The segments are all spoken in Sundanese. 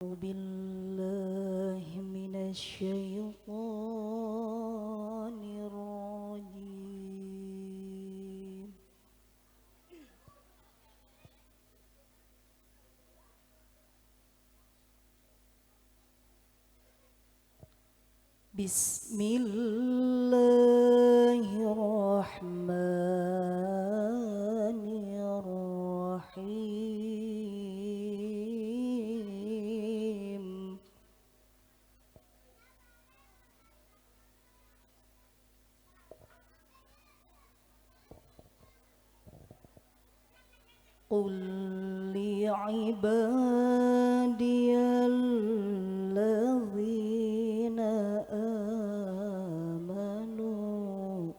بالله من الشيطان الرجيم. بسم الله الرحمن الرحيم. قل لعبادي الذين آمنوا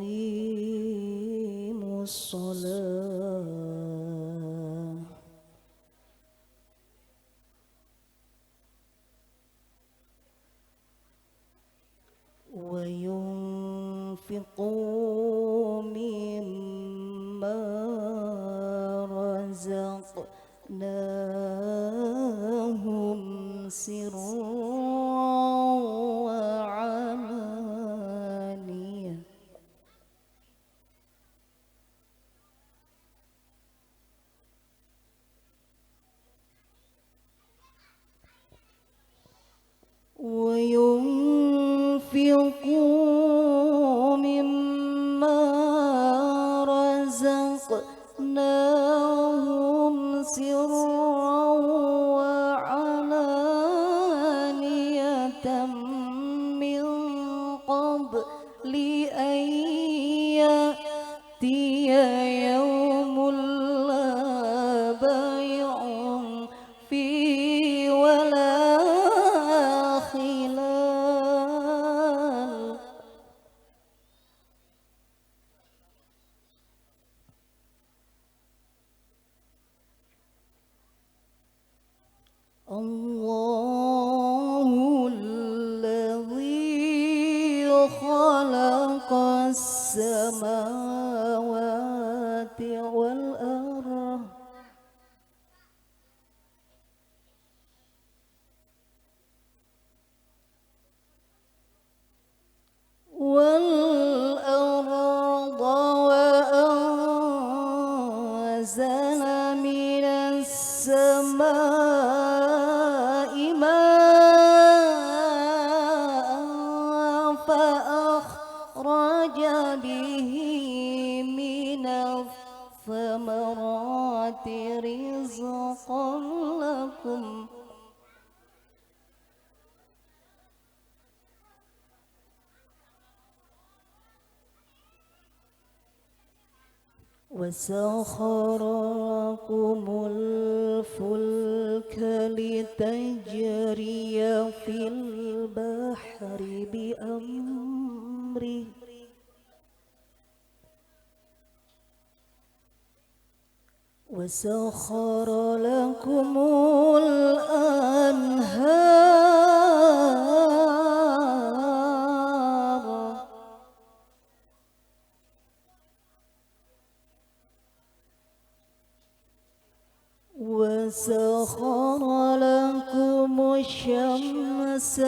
يقيموا الصلاة وينفقوا مما رزقناهم سرا وعلانية وينفقوا مما رزقناهم سرا وعلانية من قبل أن يأتي يوم لا بيع فيه ولا خلال. الله الذي خلق السماوات والأرض وأنزل من السماء ماء فأخرج به من الثمرات رزقا لكم وسخر لكم الفلك لتجري في البحر بأمره وسخر لكم الأنهار وسخر لكم الشمس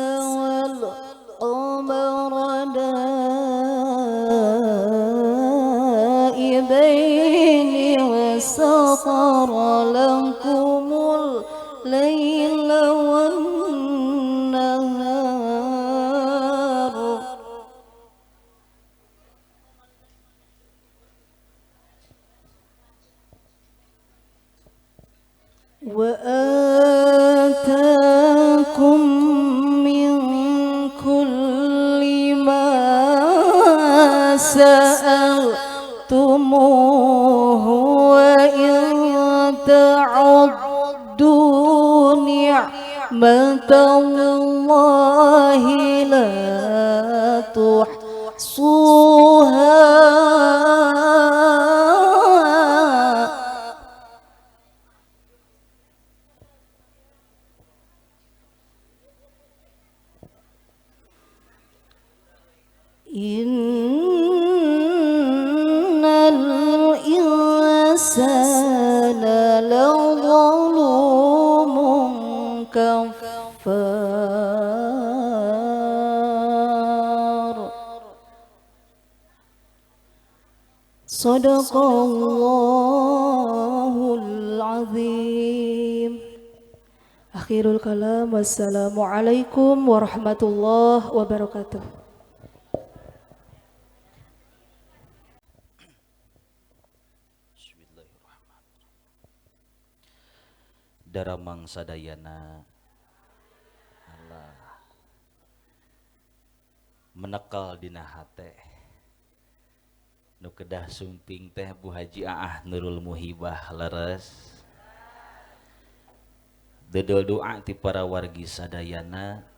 والقمر دائبين وسخر لكم الليل والنهار وآتاكم من كل ما سألتموه وإن تعدوا نعمة الله لا تحصوها. إن كفار. صدق الله العظيم. Akhirul kalam, wassalamualaikum warahmatullahi wabarakatuh. Bismillahirrahmanirrahim. Daramang sadayana Allah menekal dina hate nu kedah sumping teh Bu Haji Aah Nurul Muhibah leres. Dedel doa ti para wargi sadayana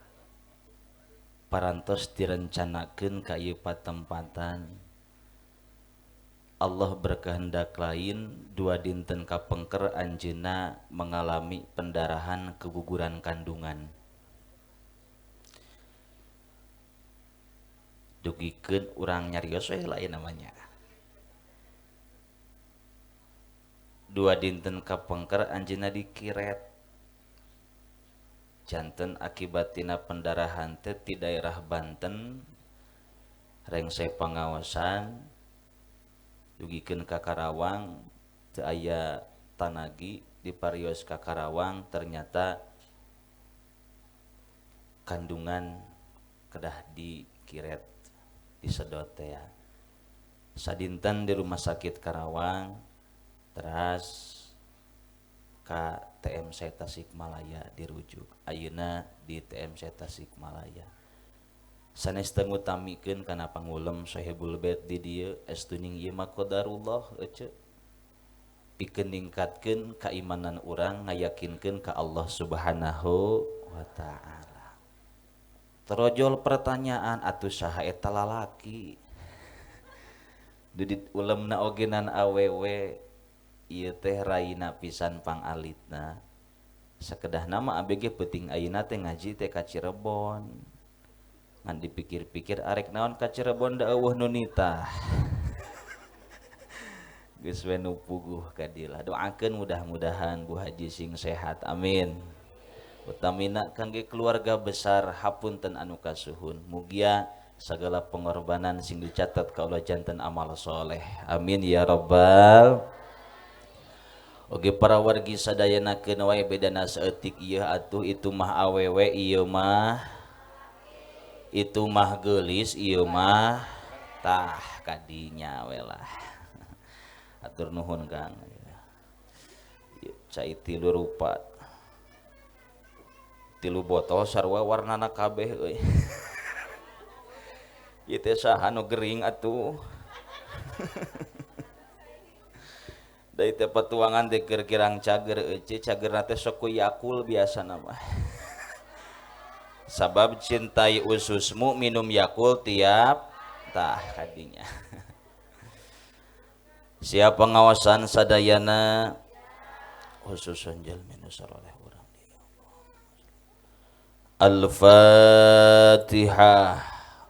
parantos direncanakeun ka ieu patempatan. Allah berkehendak lain, dua dinten kapengker anjeunna mengalami pendarahan keguguran kandungan. Dugikeun urang nyarios we lain namanya. Dua dinten kapengker anjeunna dikiret. Janten akibatina pendarahan teh di daerah Banten rengse pangaosan dugikeun ka Karawang teu aya tanagi di parios ka Karawang ternyata kandungan kedah dikiret disedot teh ya. Sadinten di rumah sakit Karawang teras ka TMC Tasikmalaya dirujuk. Ayeuna di TMC Tasikmalaya. Sanes teu ngutamikeun kana pangulem Sohibul Bait di dieu estuning ieu mah qadarullah ece. Pikeun ningkatkeun kaimanan urang ngayakinkeun ka Allah Subhanahu wa taala. Terojol pertanyaan atuh saha eta lalaki? Dudit ulemna ogenan awewe ieu teh raina pisan pangalitna. Sakedah nama ABG penting ayeuna teh ngaji teh ka Cirebon. Ngan dipikir-pikir arek naon ka Cirebon da eueuh nu nitah. Geus we nu puguh ka dieu lah. Doakeun mudah-mudahan Bu Haji sing sehat. Amin. Utamina kangge keluarga besar hapunten anu kasuhun. Mugia sagala pengorbanan sing dicatat ka Allah janten amal soleh. Amin ya rabbal. Oke para wargi sadayana keun wae bedana saeutik ieu atuh itu mah awewe ieu mah itu mah geulis ieu mah tah kadinya we lah. Atur nuhun Kang. Cai tilu rupa tilu botol sarua warnana kabeh euy. Ieu teh saha nu gering atuh. Dari teh patuangan teh keur kirang cager euy, cagerna teh sok ku Yakul biasana mah. Sabab cintai ususmu minum Yakul tiap tah kadinya. Siap pengawasan sadayana khususan jalmi nu saroleh urang di Al-Fatihah.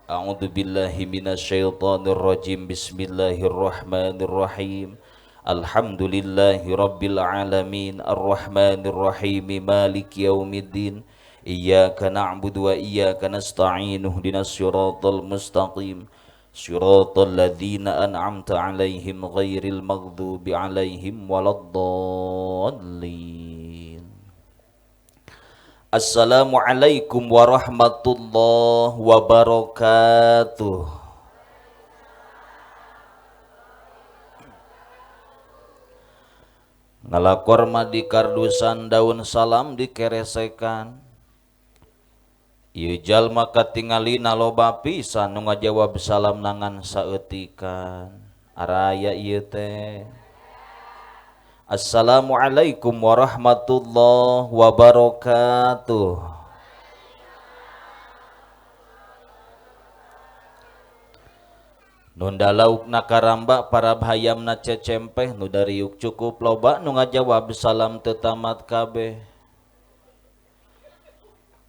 A'udzu billahi minasyaitonir rajim. Bismillahirrahmanirrahim. Alhamdulillahi rabbil alamin arrahmanir rahim maliki yaumiddin. Iyyaka na'budu wa iyyaka nasta'in ihdinas siratal mustaqim siratal ladzina an'amta 'alaihim ghairil maghdubi 'alaihim waladdallin. Assalamualaikum warahmatullahi wabarakatuh. Ngalakor mah di kardusan daun salam dikeresekan. Ieu jalma katingalina loba pisan nu ngajawab salam nangan saeutikan. Araya ieu teh. Assalamualaikum warahmatullahi wabarakatuh. Nunda laukna karamba para hayamna cecempeh nu dariuk cukup loba nu ngajawab salam teu tamat kabeh.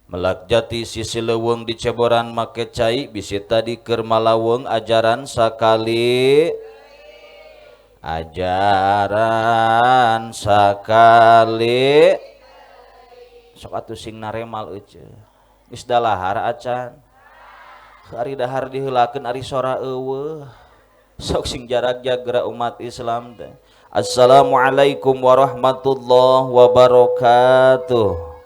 Melak jati sisi leuweung diceboran make cai bisi tadi keur malaweng ajaran sakali ajaran sakali. Sok atuh sing naremal euceu. Geus dalahar acan. Ari dahar diheulakeun ari sora eueuh. Sok sing jarak jagra umat Islam teh. Assalamualaikum warahmatullahi wabarakatuh.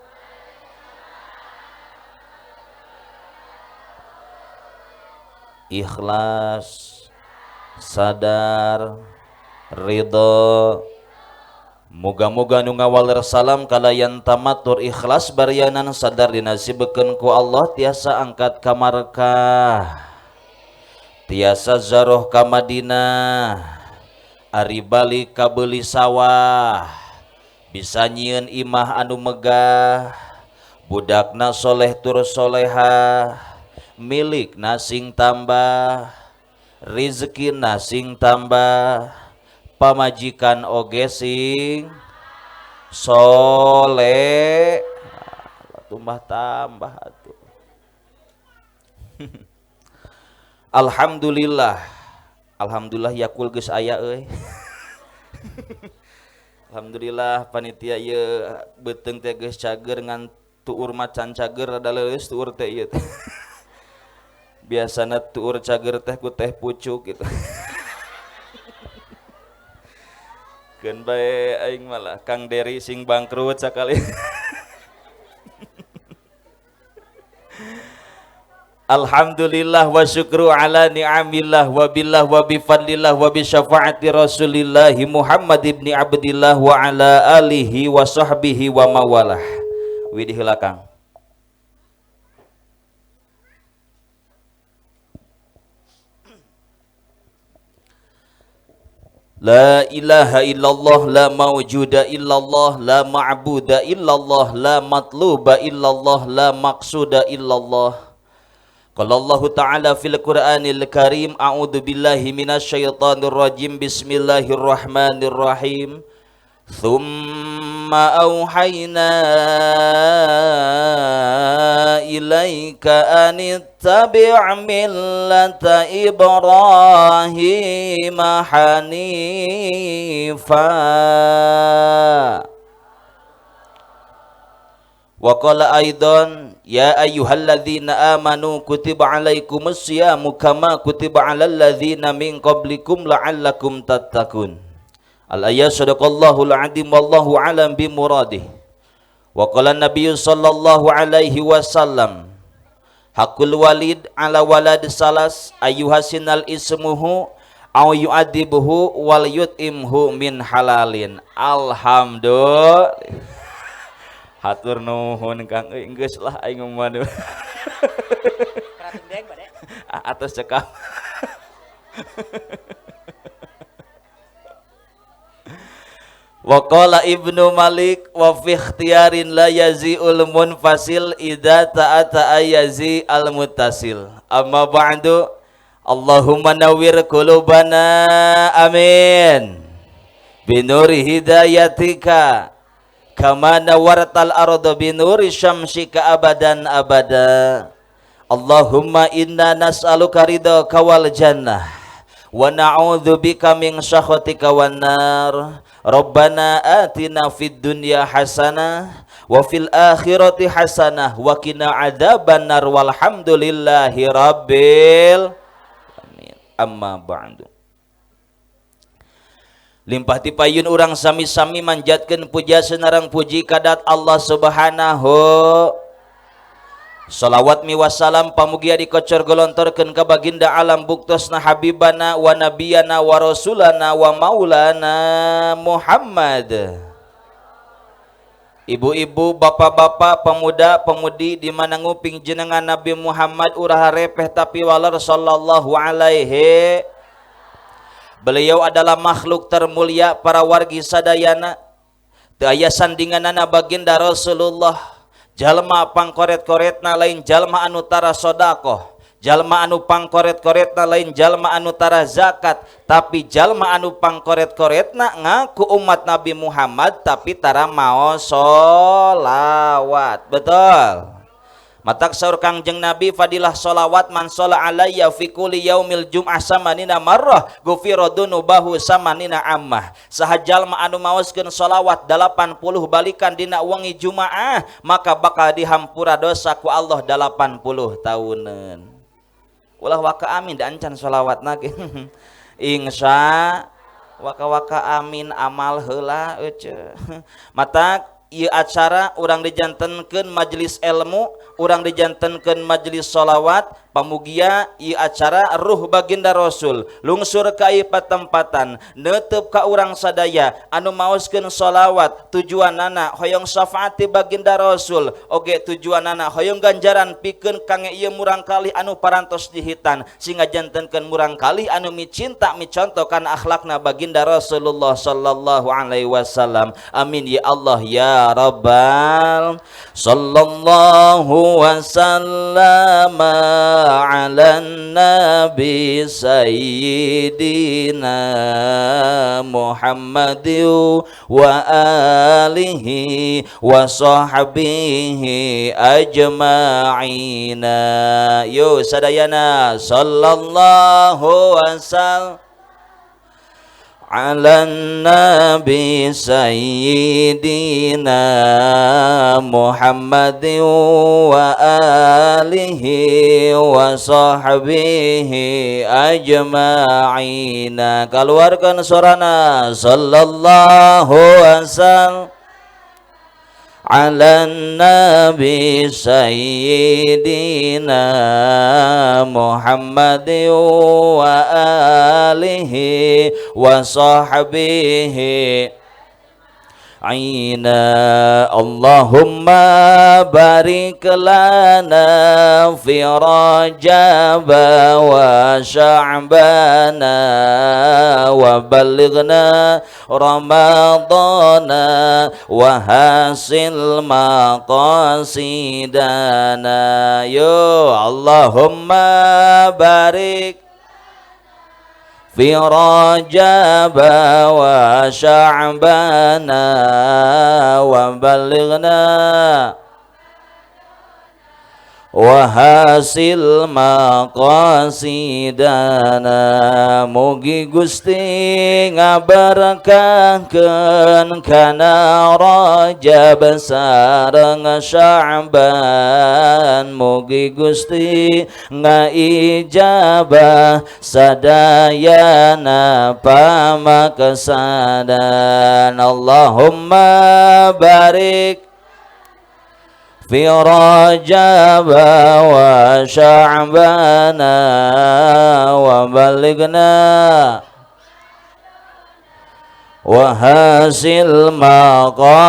Ikhlas, sadar, ridho. Moga-moga nu ngawaler salam kalayan tamatur ikhlas barianan sadar dinasibekeun ku Allah tiasa angkat ka Markah, tiasa zaroh ka Madinah, ari balik ka beuli sawah, bisa nyieun imah anu megah, budakna soleh tur solehah, milik sing tambah, rezeki sing tambah, pamajikan oge sing soleh, tumbah tambah atuh. Alhamdulillah, alhamdulillah yakul geus aya euy. Alhamdulillah panitia ieu beuteung teh geus cager ngan tuur macan cager rada leuleus tuur teh ieu teh. Biasana tuur cager teh ku teh pucuk gitu. Keun bae aing malah Kang Dery sing bangkrut sakali. Alhamdulillah wa syukru ala ni'amillah wa billah wa bi fadlillah wa bi syafaati Rasulillah Muhammad ibni Abdillah wa ala alihi wa sahbihi wa mawalah. Widih heula Kang. La ilaha illallah, la mawjuda illallah, la ma'buda illallah, la matluba illallah, la maqsuda illallah. Qala Allahu ta'ala fil Qur'anil Karim, a'udzu billahi minasyaitonir rajim, bismillahirrahmanirrahim. Thumma auhayna ilaika an ittabi' millata Ibrahim hanifa. Wa qala aidan ya ayyuhalladzina amanu kutiba alaikumus siyamu kama kutiba alal ladzina min qablikum la'allakum tattaqun. Al-ayat sadaqallahul azim wallahu alam bimuradih. Wa qala nabiyyu sallallahu alaihi wasallam hakul walid ala walad salas ayyuhasinal ismuhu aw yu'adibuhu wal yut'imhu min halalin. Alhamdulillah. Hatur nuhun Kang euy, geus lah aing mah. Atos cekap. Wa qala Ibnu Malik wa fi ikhtiyarin la yazi'ul munfasil idza ta'ata ayazi al muttasil. Amma ba'du, Allahumma nawwir qulubana amin binuri hidayatika kama nawwartal arda binuri syamsika abadan abada. Allahumma inna nas'aluka ridhaka wal jannah wa na'udzubika min sakhatika wan nar. Rabbana atina fid dunya hasanah wa fil akhirati hasanah wa qina adzabannar walhamdulillahi rabbil alamin. Amma ba'du. Limpah ti payun urang sami-sami manjatkeun puja senarang puji kadat Allah Subhanahu. Salawat mi wassalam pamugia dikocor golontorkeun ka baginda alam buktosna habibana wa nabiyana wa rasulana wa maulana Muhammad. Ibu-ibu, bapak-bapak, pemuda-pemudi di mana nguping jenengan Nabi Muhammad urah repeh tapi walar sallallahu alaihi. Beliau adalah makhluk termulia para wargi sadayana. Teu aya sandinganana baginda Rasulullah. Jalma pangkoret-koretna lain jalma anu tara sodakoh, jalma anu pangkoret-koretna lain jalma anu tara zakat, tapi jalma anu pangkoret-koretna ngaku umat Nabi Muhammad tapi tara mao solawat. Betul. Matak saur Kangjeng Nabi fadilah sholawat man sholla alayya fi kulli yaumil jum'ah samanina marrah ghufira dunubahu samanina ammah. Saha jalma anu maoskeun sholawat 80 balikan dina wengi Jumaah maka bakal dihampura dosa ku Allah 80 tahunan. Ulah waka amin da ancan sholawatna ge. Insya waka-waka amin amal heula euceu. Matak ieu acara urang dijantenkeun majelis ilmu, urang dijantenkeun majelis sholawat, pamugia ieu acara ruh baginda Rasul lungsur ka ieu patempatan neuteub ka urang sadaya anu maoskeun sholawat tujuanana hoyong syafaat ti baginda Rasul oge tujuanana hoyong ganjaran pikeun kangge ieu murangkalih anu parantos dihitan sehingga jantenkeun murangkalih anu micinta micontoh kana akhlakna baginda Rasulullah sallallahu alaihi wasallam. Amin ya Allah ya Rabbal. Sallallahu wasallama ala nabi sayyidina Muhammad wa alihi wa sahbihi ajma'ina. Yo sadayana sallallahu wasallam ala nabi sayyidina Muhammad wa alihi wa sahbihi ajma'ina. Keluarkan suarana sallallahu wasallam ala nabi sayyidina Muhammad wa alihi wa sahbihi aina. Allahumma barik lana fi Rajab wa Sya'bana wa balighna Ramadana wa hasil maqasidana. Yo Allahumma barik fi Rajab wa Sya'bana wa balighna wa hasil maqasidana. Mugi Gusti ngaberkahkeun kana Rajab sareng Sya'ban, mugi Gusti ngaijabah sadayana pamaksadan. Allahumma barik fi Rajab wa Sya'bana wa balighna wa hasil maqasidana.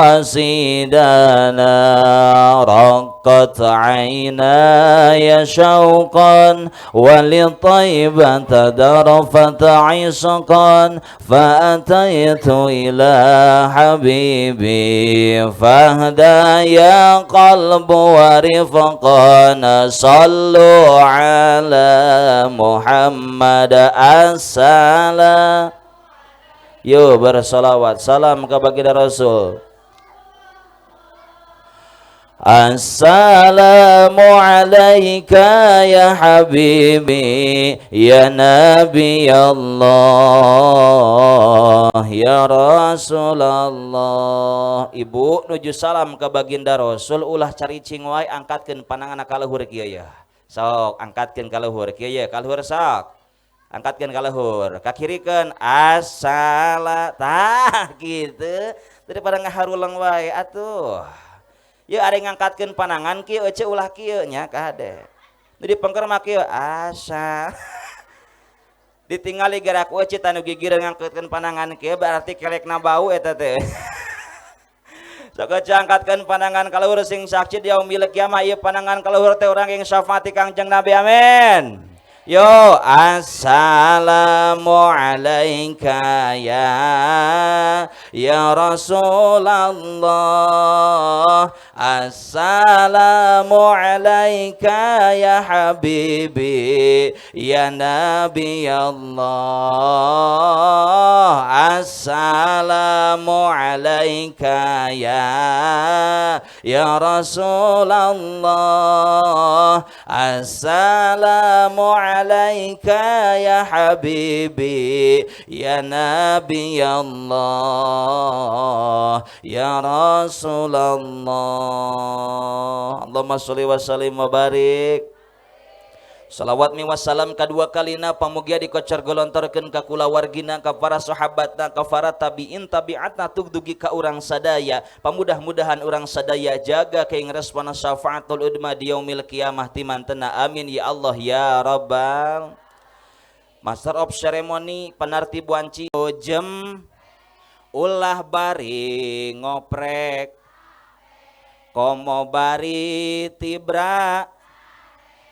Raqqat aynaya syauqan wa li taibata darfat isqan fa ataitu ila habibi fahda ya qalbu wa rifqan. Sallu ala Muhammad assalam. Yo bersolawat salam ke baginda Rasul. Assalamu alaika ya habibi ya Nabi Allah ya Rasulullah. Ibu nuju salam ke baginda Rasul ulah cari cing wae, angkatkeun panangan ka luhur kieu ya. Sok angkatkeun ka luhur kieu ya, ka luhur sok. Angkatkan ka luhur, kakirikeun asala tah gitu daripada ngaharuleng wae atuh. Yeuh ari ngangkatkeun panangan kieu euceu ulah kieu nya kade. Nu dipengker mah kieu asa. Ditingali gerak euceu tanu gigireun ngangkatkeun panangan kieu berarti kelekna bau eta teh. Sok euceu angkatkeun panangan ka luhur sing saksi di yaumil kiamah ieu panangan ka luhur teh urang yang syafaati Kangjeng Nabi. Amin. Yo assalamu alaika ya Rasulullah. Assalamu alaika ya habibi ya Nabi Allah. Assalamu alaika ya Rasulullah. Assalamu alaika ya habibi ya Nabi Allah ya Rasulullah. Allahumma sholli wa sallim wa barik. Salawat mi wassalam kadua kalina pamugia dikocar golontorkeun ka kulawargina ka para sahabatna ka para tabiin tabiatna tugdugi ka urang sadaya. Pamudah-mudahan urang sadaya jaga keing respona syafaatul udma di yaumil qiyamah timantena. Amin ya Allah ya rabbal. Master of ceremony panarti buanci jem ulah bari ngoprek komo bari tibra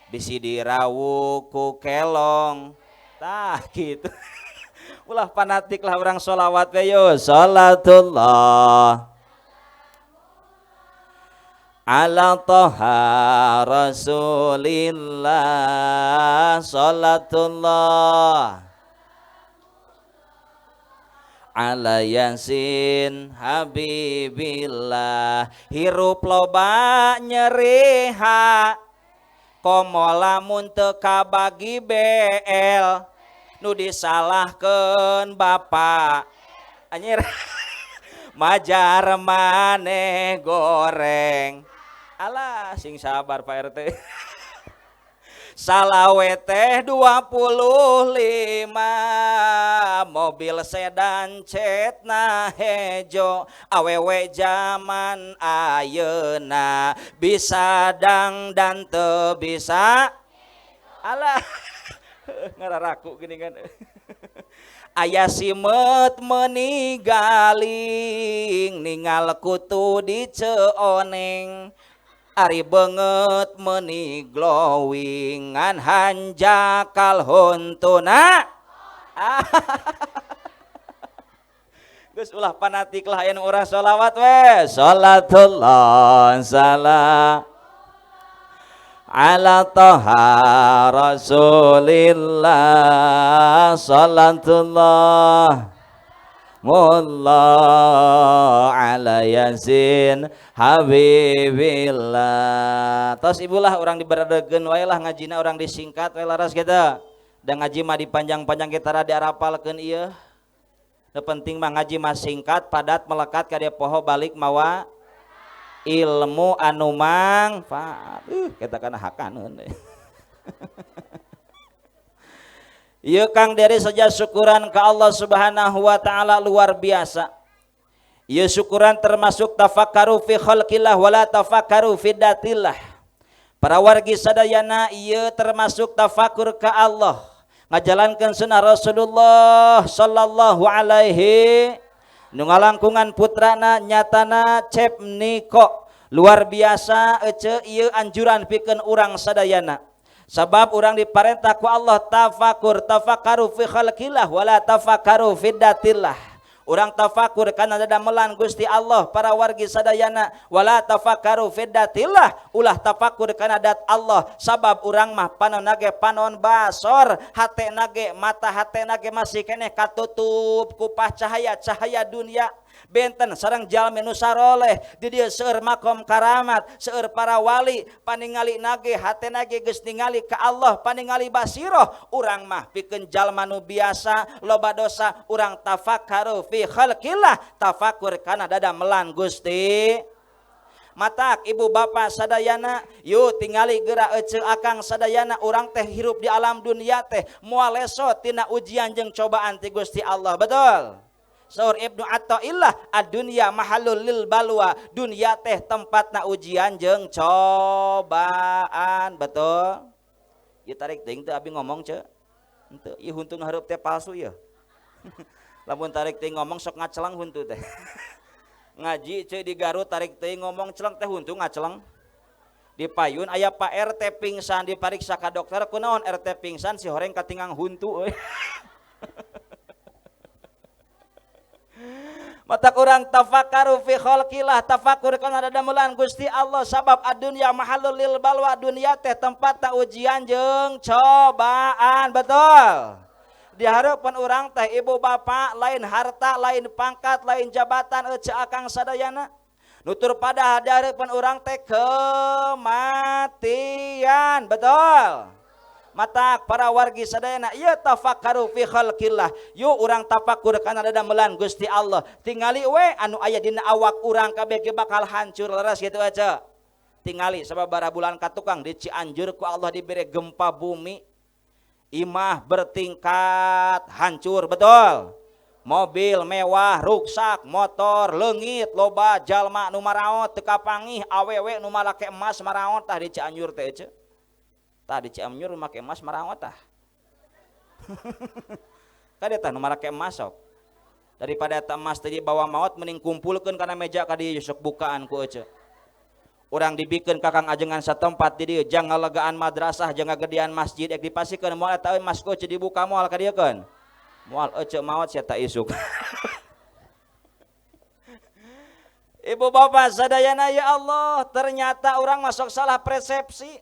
bisi dirawu ku kelong tah gitu. Ulah fanatik lah orang sholawat we yo. Salatullah ala toha rasulillah. Salatullah ala yasin habibillah. Hirup loba nyeriha komo lamun teu kabagi BL nu disalahkeun bapak anjir majar maneh goreng. Alah sing sabar Pak RT. Salawe teh 25 mobil sedan cetna hejo awewe jaman ayeuna bisa dang dan teu bisa. Alah ngararaku gini kan. Aya simet meuni galing ningal kutu di ceoneng ari beungeut meuni glowing ngan hanjakal huntuna. Geus ulah fanatik lah aya nu urang sholawat we. Salatullah salam ala toha rasulillah. Salatullah mullah ala yasin habibillah. Tos ibulah orang diberadegeun wae lah ngajina orang disingkat wae laras kita. Dan ngaji mah dipanjang-panjang kita rada diarapalkeun ieu. Nu penting mah ngaji mah singkat, padat, melekat ka dia poho balik mawa ilmu anu mangfaat. Kita kana hakaneun. Ieu Kang Deri saja syukuran ke Allah Subhanahu wa taala luar biasa. Ieu syukuran termasuk tafakkaru fi khalqillah wala tafakkaru fi datillah. Para wargi sadayana ieu termasuk tafakur ke Allah, ngajalankeun sunnah Rasulullah sallallahu alaihi nu ngalangkungan putrana nyatana Cep Niko. Luar biasa ece ieu anjuran pikeun urang sadayana. Sabab urang diparentah ku Allah tafakur tafakkaru fi khalqillah wala tafakkaru fi datillah. Urang tafakur kana dadamelan Gusti Allah para wargi sadayana wala tafakkaru fi datillah. Ulah tafakur kana dat Allah sabab urang mah panon nage panon basor hate nage mata hate nage masih keneh katutup ku cahaya-cahaya dunia. Benten sareng jalmi nu saroleh di dieu seueur makom karamat seueur para wali paningali nage hate nage geus ningali ka Allah paningali basiroh. Urang mah pikeun jalma nu biasa loba dosa urang tafakkaru fi khalqillah tafakur kana dadamelan Gusti. Matak ibu bapak sadayana yuk tingali geura eceu akang sadayana urang teh hirup di alam dunia teh moal leso tina ujian jeung cobaan ti Gusti Allah. Betul. Saur Ibnu Athaillah ad-dunya mahalul lil balwa, dunia teh tempatna ujian jeung cobaan. Betul. Ieu tarik teuing teu abi ngomong ceu. Henteu ieu huntu nu hareup teh palsu ieu. Lamun tarik teuing ngomong sok ngacelang huntu teh. Ngaji ceu di Garut tarik teuing ngomong celeng teh huntu ngaceleng. Di payun aya Pak RT pingsan dipariksa ka dokter kunaon RT pingsan si horeng katingang huntu euy. Matak urang tafakkaru fi khalqillah tafakur kana dadamelan Gusti Allah sabab ad-dunya mahalul lil balwa, dunia teh tempat tak ujian jeung cobaan. Betul. Di hareupeun urang teh ibu bapak lain harta, lain pangkat, lain jabatan ece akang sadayana. Nutur pada di hareupeun urang teh kematian, betul. Matak para wargi sadayana ieu tafakkaru fi khalqillah. Yuk urang tafakur kana dadamelan Gusti Allah. Tingali we anu aya dina awak urang kabeh ge bakal hancur leres kitu aja. Tingali sababaraha bulan ka tukang di Cianjur ku Allah dibere gempa bumi. Imah bertingkat hancur, betul. Mobil mewah ruksak, motor leungit, loba jalma nu maraot teu kapangih, awewe nu marake emas maraot tah di Cianjur teh ece. Tah di Cianjur make emas maraot tah. Kade tah nu marake emas sok. Daripada eta emas teh dibawa maot mending kumpulkeun kana meja ka dieu sok bukaan ku ece. Urang dibikeun ka Kang Ajengan satempat di dieu jang ngalegaan madrasah jang ngagedean masjid ek dipasikeun moal eta emas ku ece dibuka moal ka dieu keun. Moal ece maot sia ta isuk. Ibu bapak sadayana ya Allah, ternyata urang masuk salah persepsi.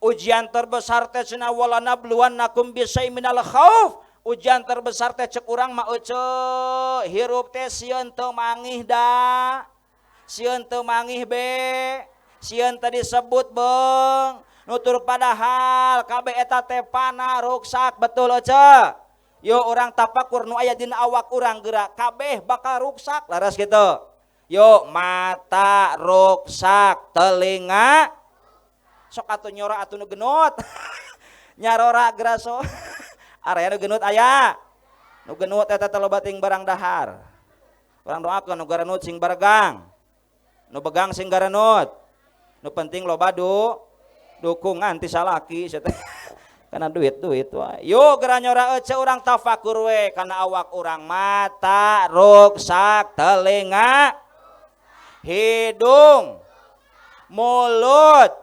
Ujian terbesar teh cenah wala nabluwannakum bisyai'in minal khauf. Ujian terbesar teh cek urang mah ece hirup teh sieun teu mangih da. Sieun teu mangih be, sieun teu disebut beung, nutur padahal kabeh eta teh panah ruksak, betul ece. Yo urang tapakur nu aya dina awak urang geura kabeh bakal ruksak, laras kitu. Yo mata ruksak, telinga sok atuh nyora atuh nu genut. Nyarora geura so. Area nu genut aya. Nu genut eta teh loba ting barang dahar. Urang doakeun nu garanut sing baregang. Nu begang sing garanut. Nu penting loba dukungan ti salaki sia teh. Karena duit-duit wae. Yo geura nyora ece urang tafakur we kana awak urang, mata ruksak, telinga, hidung, mulut,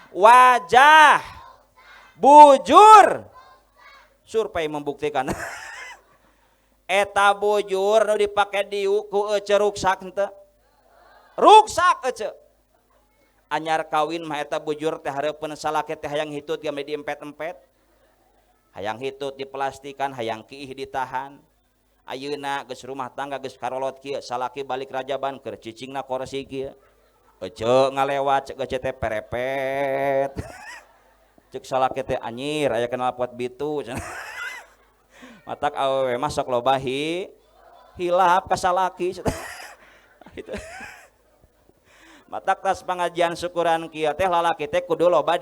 wajah, bujur. Survei membuktikan. Eta bujur nu dipake diuk ku ece ruksak henteu. Ruksak ece. Anyar kawin mah eta bujur teh hareupeun salaki teh hayang hitut ge diempet-empet. Hayang hitut diplastikan, hayang kiih ditahan. Ayeuna geus rumah tangga geus karolot kieu, salaki balik rajaban keur cicingna korsi kieu. Ece ngalewat cek ece teh perepet. Cek salaki teh anyir aya kenal pot bitu. Matak awewe mah sok loba hilap ka salaki. Gitu. Matak tas pengajian syukuran kieu teh lalaki teh kudu loba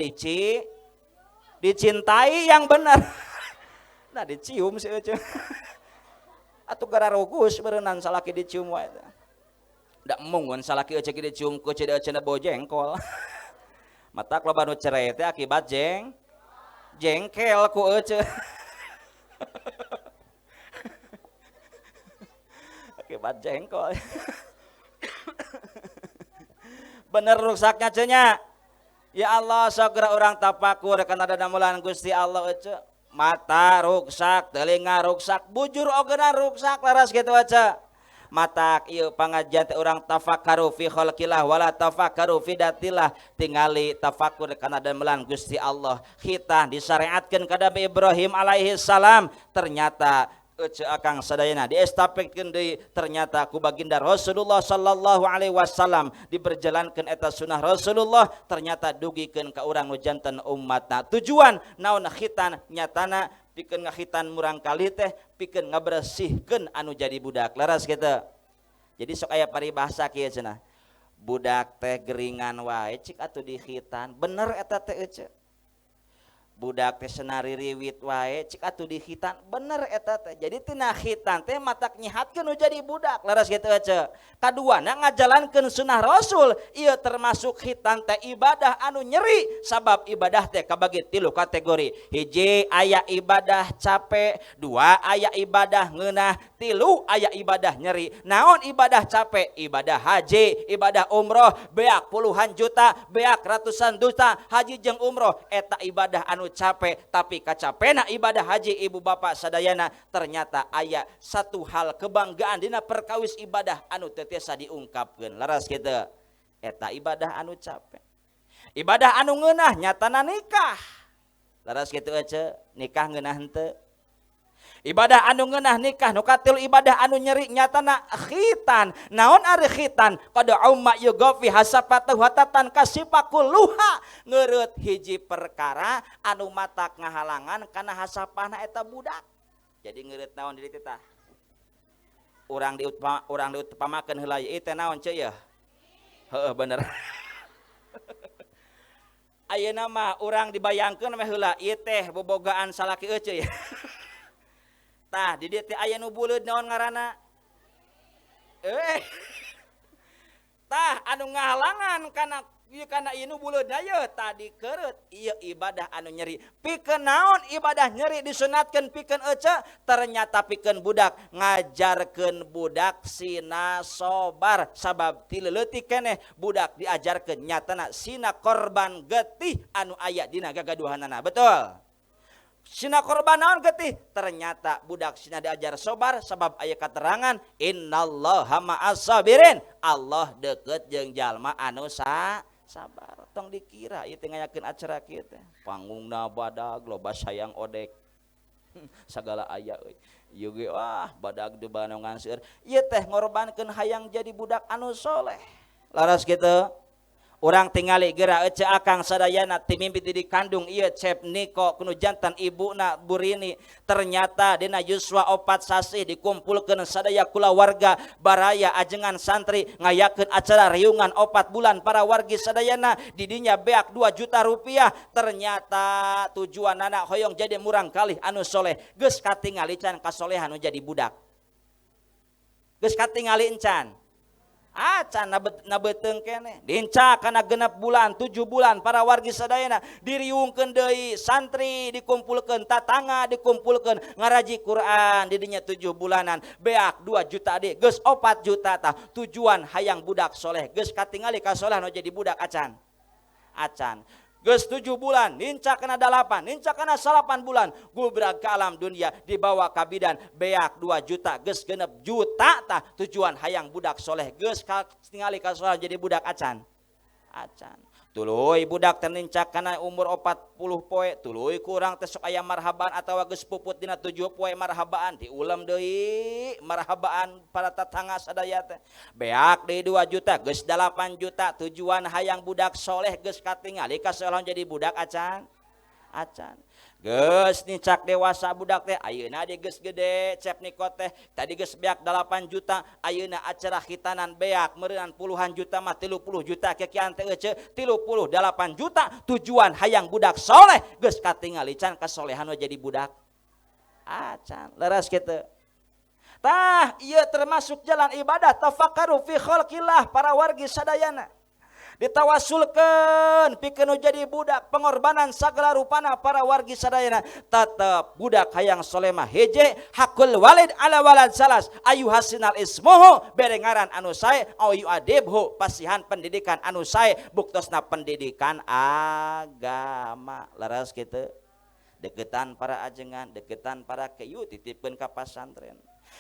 dicintai yang benar. Nah dicium si ece. Atuh gara rogus berenang salaki dicium wae teh. Da embung salaki ece ge dicium ku ece ece bau jengkol. Matak loba nu cerai teh akibat jengkel ku ece. Akibat jengkol. Bener rusaknya cenya. Ya Allah segera orang tapakur karena ada damelan Gusti Allah ece. Mata ruksak, telinga ruksak, bujur ogena ruksak laras gitu aja. Matak ieu pangajian teh urang tafakkaru fi khalqillah wala tafakkaru fi datillah, tingali tafakur kana damelan Gusti Allah. Khitan disyariatkeun ka Nabi Ibrahim alaihi salam, ternyata ece akang sadayana diestapetkeun deui, ternyata ku baginda Rasulullah sallallahu alaihi wasallam diberjalankeun eta sunnah Rasulullah, ternyata dugikeun ka urang nu janten umatna. Tujuan naon khitan nyatana pikeun ngakhitan murang kali teh pikeun ngabersihkeun anu jadi budak, leres kitu. Jadi sok aya paribasa kieu cenah, budak teh geringan wae cik atuh dikhitan, bener eta teh ece. Budak teh senari riwit wae cik atuh dikhitan, bener eta teh. Jadi tina khitan teh matak nyihatkeun nu jadi budak, leres kitu ece. Kaduana ngajalankeun sunnah Rasul, ieu termasuk khitan teh ibadah anu nyeri, sabab ibadah teh kabagi tilu kategori. Hiji aya ibadah capek, dua aya ibadah ngeunah, tilu aya ibadah nyeri. Naon ibadah capek? Ibadah haji, ibadah umroh, beak puluhan juta, beak ratusan juta haji jeung umroh, eta ibadah anu capek. Tapi kacapena ibadah haji ibu bapak sadayana, ternyata aya satu hal kebanggaan dina perkawis ibadah anu teu tiasa diungkapkeun, leres kitu. Eta ibadah anu capek. Ibadah anu ngeunah nyatana nikah, leres kitu ece. Nikah ngeunah henteu? Ibadah anu ngeunah nikah, nu katilu ibadah anu nyeri nyatana khitan. Naon ari khitan? Qad umma yugofi hasapatu hatatan kasipakuluha, ngeureut hiji perkara anu matak ngahalangan kana hasapahna eta budak. Jadi ngeureut naon di dieu tah? Urang diutamakeun heula ieu teh naon ceu yeuh? Heueuh bener. Ayeuna mah urang dibayangkeun meh heula ieu teh bobogaan salaki euceu ya. Tah di dieu teh aya nu buleud naon ngaranna? Tah anu ngahalangan kana ieu kana ieu nu buleudna yeuh tadi keureut ieu ibadah anu nyeri. Pikeun naon ibadah nyeri disunatkeun pikeun ece? Ternyata pikeun budak, ngajarkeun budak sina sobar sabab ti leutik keneh budak diajarkeun nyatana sina korban getih anu aya dina gagaduhanana. Betul? Sina korban naon getih? Ternyata budak sina diajar sobar sabab aya keterangan innallaha ma'as sabirin. Allah deket jeung jalma anu sabar. Tong dikira ieu teh ngayakeun acara kieu teh. Panggungna badag loba sayang odek. Sagala aya euy. Ieu ge wah badag di banongan seueur. Ieu teh ngorbankeun hayang jadi budak anu soleh. Laras kitu. Urang tingali geura ece akang sadayana ti mimpi ti dikandung ieu Cep Niko kuno jantan ibuna Burini. Ternyata dina yuswa 4 sasih dikumpulkeun sadaya kulawarga baraya ajengan santri ngayakeun acara riungan 4 bulan para wargi sadayana didinya beak 2 juta rupiah. Ternyata tujuanana hoyong jadi murang kalih anu soleh. Geus katingali can kasolehan nu jadi budak. Geus katingali encan. Acan nabeteung keneh dincak kana 6 bulan 7 bulan para wargi sadayana diriungkeun deui santri dikumpulkeun tatangga dikumpulkeun ngaraji Quran didinya 7 bulanan beak 2 juta deui geus 4 juta tah tujuan hayang budak soleh geus katingali kasolehan nu jadi budak acan acan geus 7 bulan nincak kana 8 nincak kana 8 bulan gubrag ka alam dunia dibawa ka bidan beak 2 juta geus 6 juta tah tujuan hayang budak soleh geus katingali kasolehan jadi budak acan acan tuluy budak teh nincak kana umur 40 poe tuluy kurang teh sok aya marhaban atawa geus puput dina 7 poe marhabaan diulem deui marhabaan para tatangga sadaya teh beak deui 2 juta geus 8 juta tujuan hayang budak soleh geus katingali kasolehan jadi budak acan acan geus nincak dewasa budak teh ayeuna deui geus gede Cep Niko teh tadi geus beak 8 juta ayeuna acara khitanan beak meureunnan puluhan juta mah 30 juta kekian teh euceu 38 juta tujuan hayang budak soleh geus katingali can kasolehan we jadi budak acan leres kitu tah ieu termasuk jalan ibadah tafakkaru fi khalqillah para wargi sadayana ditawasulkeun pikeun nu jadi budak pengorbanan sagala rupana para wargi sadayana tetep budak hayang soleh mah heje hakul walid ala walad salas ayu hasinal ismuhu bere ngaran anu sae au yuadibhu pasihan pendidikan anu sae buktosna pendidikan agama leres kitu deketan para ajengan deketan para kiai titipkeun ka pasantren.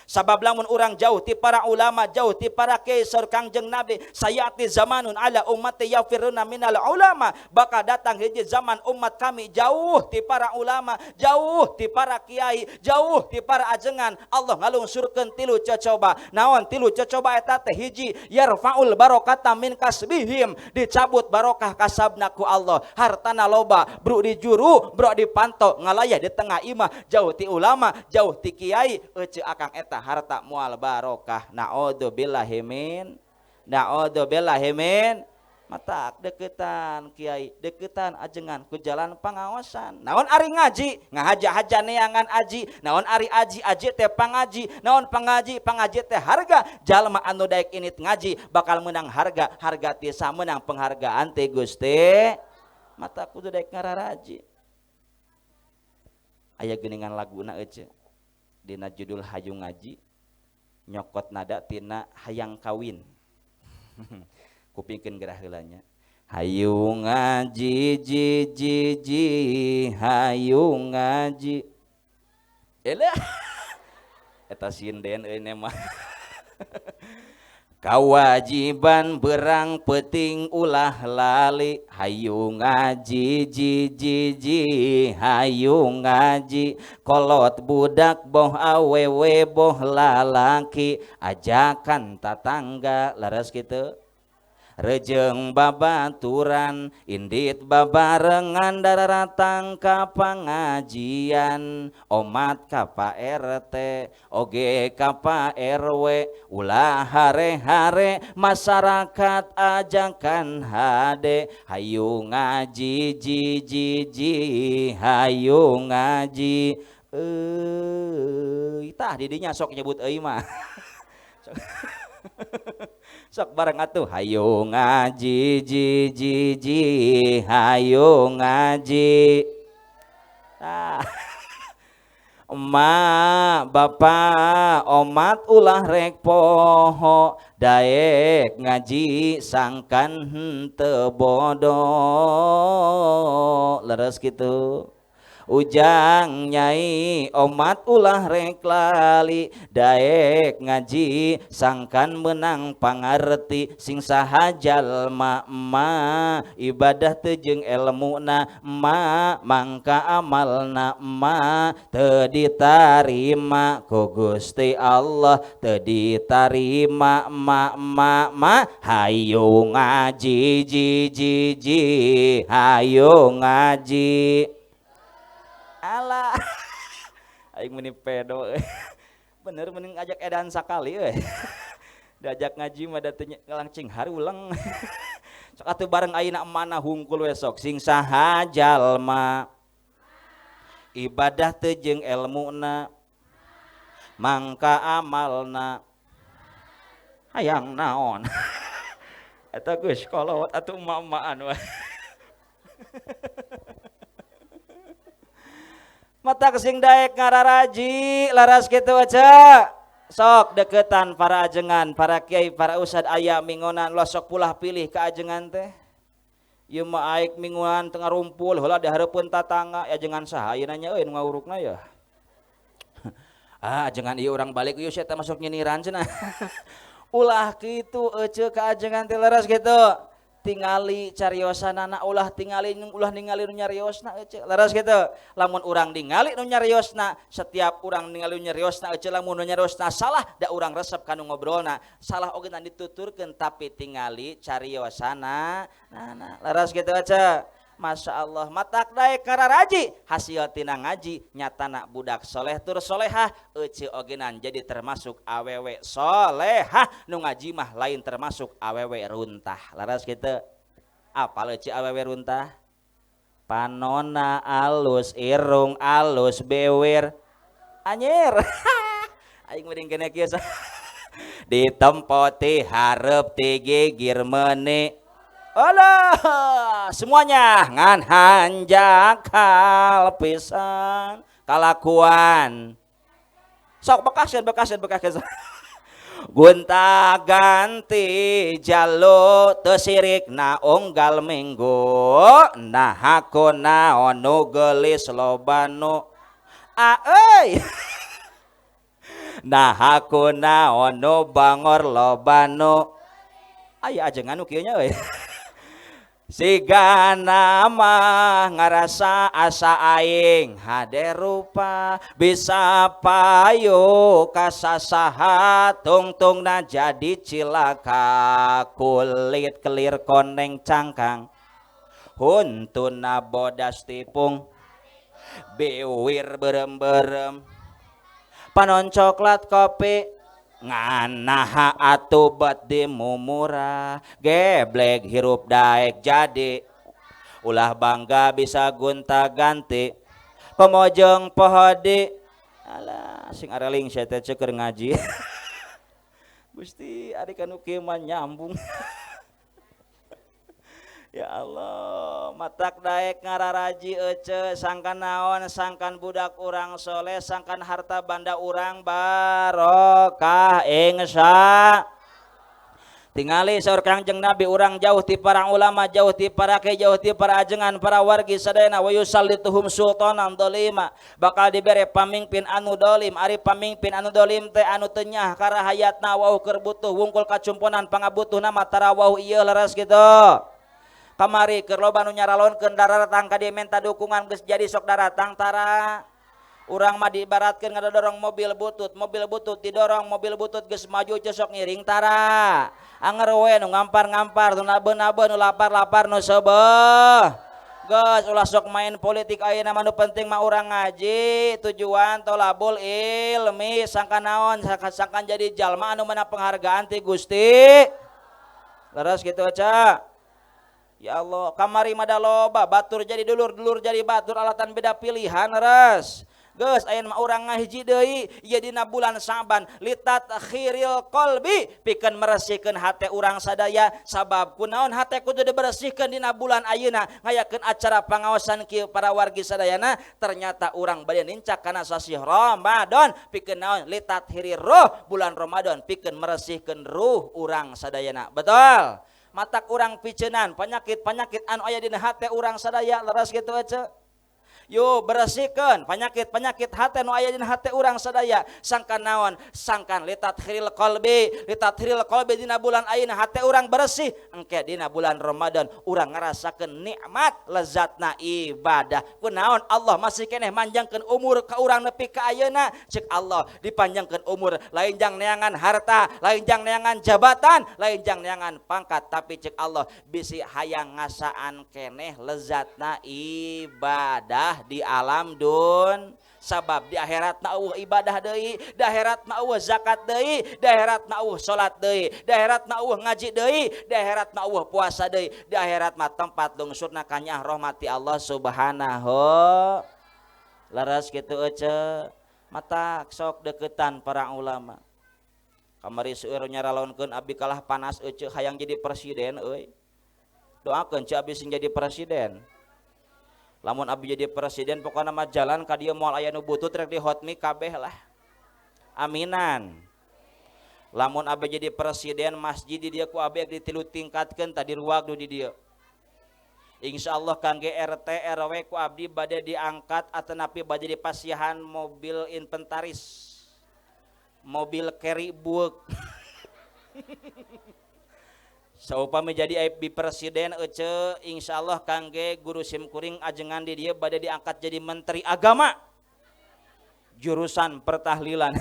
Sabab lamun urang jauh ti para ulama jauh ti para kiai saur Kangjeng Nabi sayati zamanun ala ummati yafiruna minal ulama bakal datang hiji zaman umat kami jauh ti para ulama jauh ti para kiai jauh ti para ajengan. Allah ngalungsurkeun tilu cocoba naon tilu cocoba eta teh hiji yarfaul barokata min kasbihim dicabut barokah kasabna ku Allah hartana loba bro di juru bro di panto ngalayah di tengah imah jauh ti ulama jauh ti kiai euceu akang eta harta mual barokah. Naudzubillahi min naudzubillahi min matak deketan kiai deketan ajengan ku jalan pangaosan naon ari ngaji ngahaja-haja neangan aji naon ari aji aji teh pangaji naon pangaji pangaji teh harga jalma anu daek init ngaji bakal menang harga harga tiasa menang penghargaan teh Gusti mata kudu daek ngararaji aya geuningan laguna euceu dina judul Hayu Ngaji nyokot nada tina hayang kawin kupingkeun gerah heula nya hayu ngaji ji ji ji hayu ngaji elah eta sinden euy mah Kawajiban berang peting ulah lali hayu ngaji ji ji ji hayu ngaji kolot budak boh awewe boh lalaki ajakan tatangga leres kitu rejeng babaturan indit babarengan daratang ka pangajian omat ka Pak RT oge ka Pak RW ulah hare-hare masyarakat ajakan hade hayu ngaji ji ji ji hayu ngaji euy tah didinya sok nyebut euy mah. Sok bareng atuh hayu ngaji ji ji ji hayu ngaji. Ah. Emak bapak omat ulah rek poho daek ngaji sangkan henteu bodoh leres kitu. Ujang nyai omat ulah rek lali daek ngaji sangkan menang pangarti sing saha jalma ma ibadah teu jeung elmuna ma mangka amalna ma teu ditarima ku Gusti Allah teu ditarima ma ma ma hayu ngaji ji ji ji hayu ngaji. Alah, aing meni pedo, bener mending ajak edan sakali, euy. Diajak ngaji mah da teu ngelangcing harulang. Sok atuh bareng ayeuna mana hungkul we sok sing saha jalma ibadah teu jeung elmuna mangka amalna hayang naon. Eta geus kolot atuh emak-emakan we. Mata kesing daek ngararaji laras kitu aja sok deketan para ajengan para kiai para ustad aya mingonan lo sok pulah pilih ka ajengan teh ieu mah aik mingonan tengah rumpul heula di hareupeun tatangga ajengan saha ayeuna nya euy nu ngawurukna ya. Ah ajengan ieu urang balik ieu sia teh masuk nyiniran cenah. Ulah kitu ece ka ajengan teh leres kitu tingali cariosanana ulah tingali ulah ningali nu nyariosna ece leres kitu lamun urang ningali nu nyariosna setiap urang ningali nu nyariosna ece lamun nu nyariosna salah da urang resep kanu ngobrolna salah oge nan dituturkeun tapi tingali cariosana nah leres kitu ece. Masya Allah matak daek kararaji hasil tina ngaji nyatana budak soleh tur solehah ece ogenan jadi termasuk awewe solehah nu ngaji mah lain termasuk awewe runtah laras kitu apal ece awewe runtah panona alus irung alus bewir anjir. Aing mending kene kieu ditempoti hareup ti gigir meuni. Alah, semuanya ngan hanjakal pisan kalakuan. Sok bekasen bekasen bekasen. Gonta ganti jalo teu sirik na unggal minggu nah aku naon nu geulis loba nu a euy. Nah aku naon nu bangor loba nu aya ajengan nu kieu nya euy. Siga nama ngarasa asa aing hade rupa bisa payu kasasaha tungtungna jadi cilaka kulit kelir koneng cangkang huntuna bodas tipung biwir berem-berem panon coklat kopi nganaha atuh bet di mumurah geblek hirup daek jadi ulah bangga bisa gonta ganti pemojong pohodi alah sing areling sia teh keur ngaji. Gusti ari kanu kieu mah nyambung. Ya Allah, matak daek ngararaji ece sangkan naon sangkan budak urang soleh sangkan harta banda urang barokah insya. Tingali saur Kangjeng Nabi urang jauh ti para ulama, jauh ti para kiai, jauh ti para ajengan, para wargi sadayana wa yusallituhum sultanan dolima, bakal dibere pamingpin anu dolim. Ari pamingpin anu dolim teh anu teu nyah ka rahayatna wau keur butuh wungkul kacumponan pangabutuhna mah tara wau ieu leres kitu. Kamari keur loba nu nyaralonkeun daratang ka dieu menta dukungan geus jadi sok daratang tara. Urang mah diibaratkeun ngadodorong mobil butut, mobil butut didorong, mobil butut geus maju sok ngiring tara. Anger we nu ngampar-ngampar, nu nabeun-nabeun, nu lapar-lapar, nu seubeuh. Geus ulah sok main politik ayeuna mah nu penting mah urang ngaji, tujuan tolabul ilmi sangkan naon, sangkan jadi jalma anu menang penghargaan ti Gusti. Leres kitu aja. Ya Allah, kamari mah da loba batur jadi dulur, dulur jadi batur, alatan beda pilihan leres. Geus ayeuna mah urang ngahiji deui ieu dina bulan Sa'ban litathiril qalbi pikeun meresikeun hate urang sadaya sabab kunaon hate kudu dibersihkeun dina bulan ayeuna ngayakeun acara pangaosan kieu para wargi sadayana ternyata urang bade nincak kana sasih Ramadan pikeun naon litathirir ruh bulan Ramadan pikeun meresihkeun ruh urang sadayana. Betul? Matak urang picenan penyakit-penyakit anu aya dina hate urang sadaya leres kitu ece. Yo bersihkan penyakit-penyakit hate nu aya dina hate urang sadaya sangkan naon sangkan litathiril qalbi, litathiril qalbi dina bulan ayeuna hate urang bersih engke dina bulan Ramadan urang ngarasakeun nikmat lezatna ibadah. Kunaon Allah masih keneh manjangkeun umur ka urang nepi ka ayeuna ceuk Allah dipanjangkeun umur lain jang neangan harta, lain jang neangan jabatan, lain jang neangan pangkat tapi ceuk Allah bisi hayang ngasaan keneh lezatna ibadah di alam dun sabab di akhirat na eueuh ibadah deui, di akhirat na eueuh zakat deui, di akhirat na eueuh salat deui, di akhirat na eueuh ngaji deui, di akhirat na eueuh puasa deui, di akhirat mah tempat lungsurna kanyah rahmati Allah Subhanahu. Leres kitu ece matak sok deketan para ulama. Kamari seueur nyaralonkeun abdi kalah panas ece hayang jadi presiden euy. Doakeun ce abdi sing jadi presiden. Lamun abdi jadi presiden pokona mah jalan ka dieu moal aya nu butut rek di hotmi kabeh lah. Aminan. Lamun abdi jadi presiden masjid di dieu ku abdi ditilu tingkatkeun tadi ruag nu di dieu. Insyaallah kangge RT RW ku abdi bade diangkat atanapi bade dipasihan mobil inventaris. Mobil carry bueuk. Saupami jadi abdi presiden ece insyaallah kangge guru simkuring ajengan di dieu bade diangkat jadi menteri agama jurusan pertahlilan.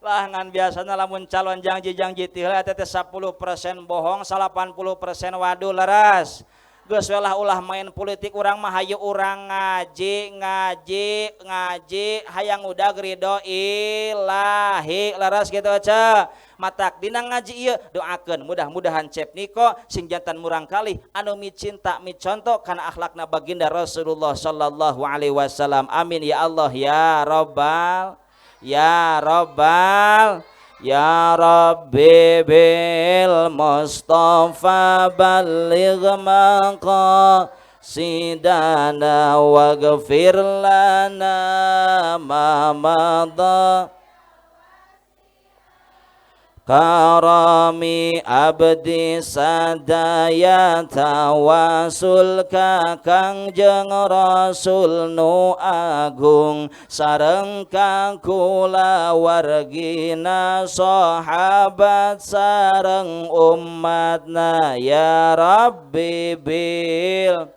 Lah ngan biasana lamun calon janji-janji teh eta teh 10% bohong 80% waduh leres. Geus we lah ulah main politik urang mah hayu urang ngaji ngaji ngaji hayang udag ridho ilahi leres kitu ece. Matak dina ngaji ieu doakeun mudah-mudahan Cep Niko sing jantan murang kalih anu micinta miconto kana akhlakna baginda Rasulullah sallallahu alaihi wasallam. Amin ya Allah ya rabbal ya rabbal ya Rabbi bil Mustafa balligh maqasidana waghfir lana ma madha karami abdi sadaya tawasul ka Kangjeng Rasul nu agung sareng ka kulawargina sahabat sareng umatna ya Rabbi bil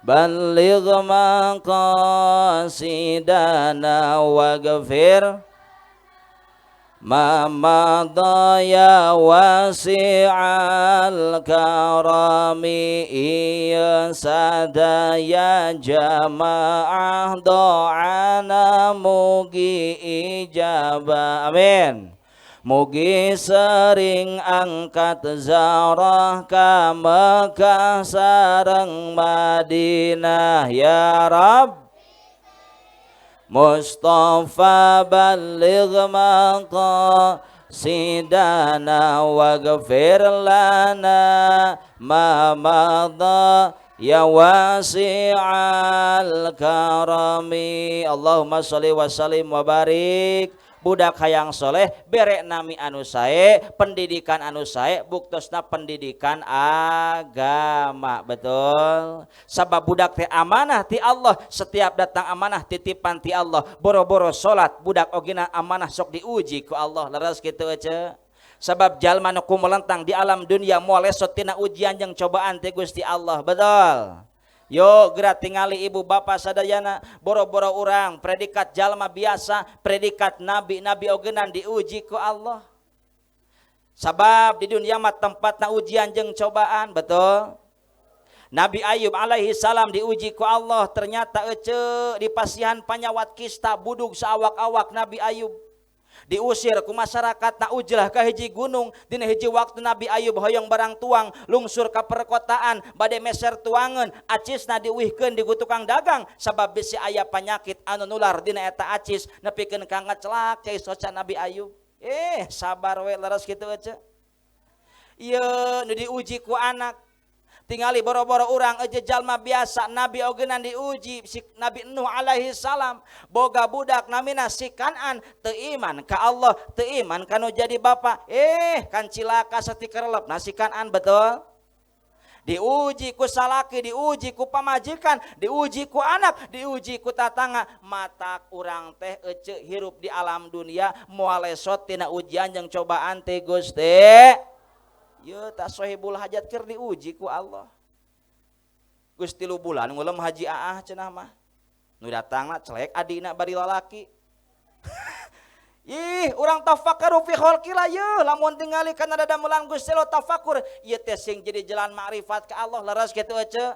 balligh maqasidana waghfir ma madha ya wasi'al karami iya sadaya jamaah do'ana mugi ijabah. Amin. Mugi sering angkat zarah ka Mekah sareng Madinah ya Rabb Mustafa balligh maqasidana waghfir lana ma madha Ya wasi'al karami. Allahumma sholli wa sallim wa barik. Budak hayang soleh bere nami anu sae, pendidikan anu sae, buktosna pendidikan agama, betul. Sabab budak teh amanah ti Allah, setiap datang amanah titipan ti Allah. Boro-boro salat budak ogena amanah sok diuji ku Allah, leres kitu ece. Sabab jalma nu kumelentang di alam dunia moal lesot tina ujian jeung cobaan ti Gusti Allah, betul. Yo geura tingali ibu bapak sadayana, boro-boro urang predikat jalma biasa, predikat nabi, nabi ogenan diuji ku Allah. Sabab di dunia mah tempatna ujian jeung cobaan, betul. Nabi Ayub alaihi salam diuji ku Allah, ternyata ece dipasihan panyawat kista budug saawak-awak Nabi Ayub. Diusir ku masyarakat na ujlah ka hiji gunung. Dina hiji waktu Nabi Ayub hoyong barang tuang lungsur ka perkotaan bade meser tuangeun, acisna diuihkeun di tukang dagang sabab bisi aya panyakit anu nular dina eta acis nepikeun ka ngacelak cai soca Nabi Ayub. Sabar we leres kitu ece. Ieu nu diuji ku anak. Tingali boro-boro urang aja jalma biasa, Nabi ogenan diuji si Nabi Nuh alaihi salam boga budak namina si Kan'an teu iman ka Allah, teu iman ka nu jadi bapa, kan cilaka satikerlep na si Kan'an, betul. Diuji ku salaki, diuji ku pamajikan, diuji ku anak, diuji ku tatangga. Matak urang teh ece hirup di alam dunia moal lesot tina ujian jeung cobaan teh Gusti. Ye tak sohibul hajat keur diuji ku Allah. Geus 3 bulan ngulem haji aah cenah mah. Nu datangna celek adina bari lalaki. Ih, urang tafakkaru fi khalqillah ye, lamun tingali kana dadamelan Gusti Allah tafakur, ieu teh sing jadi jalan makrifat ka Allah, leres kitu ece.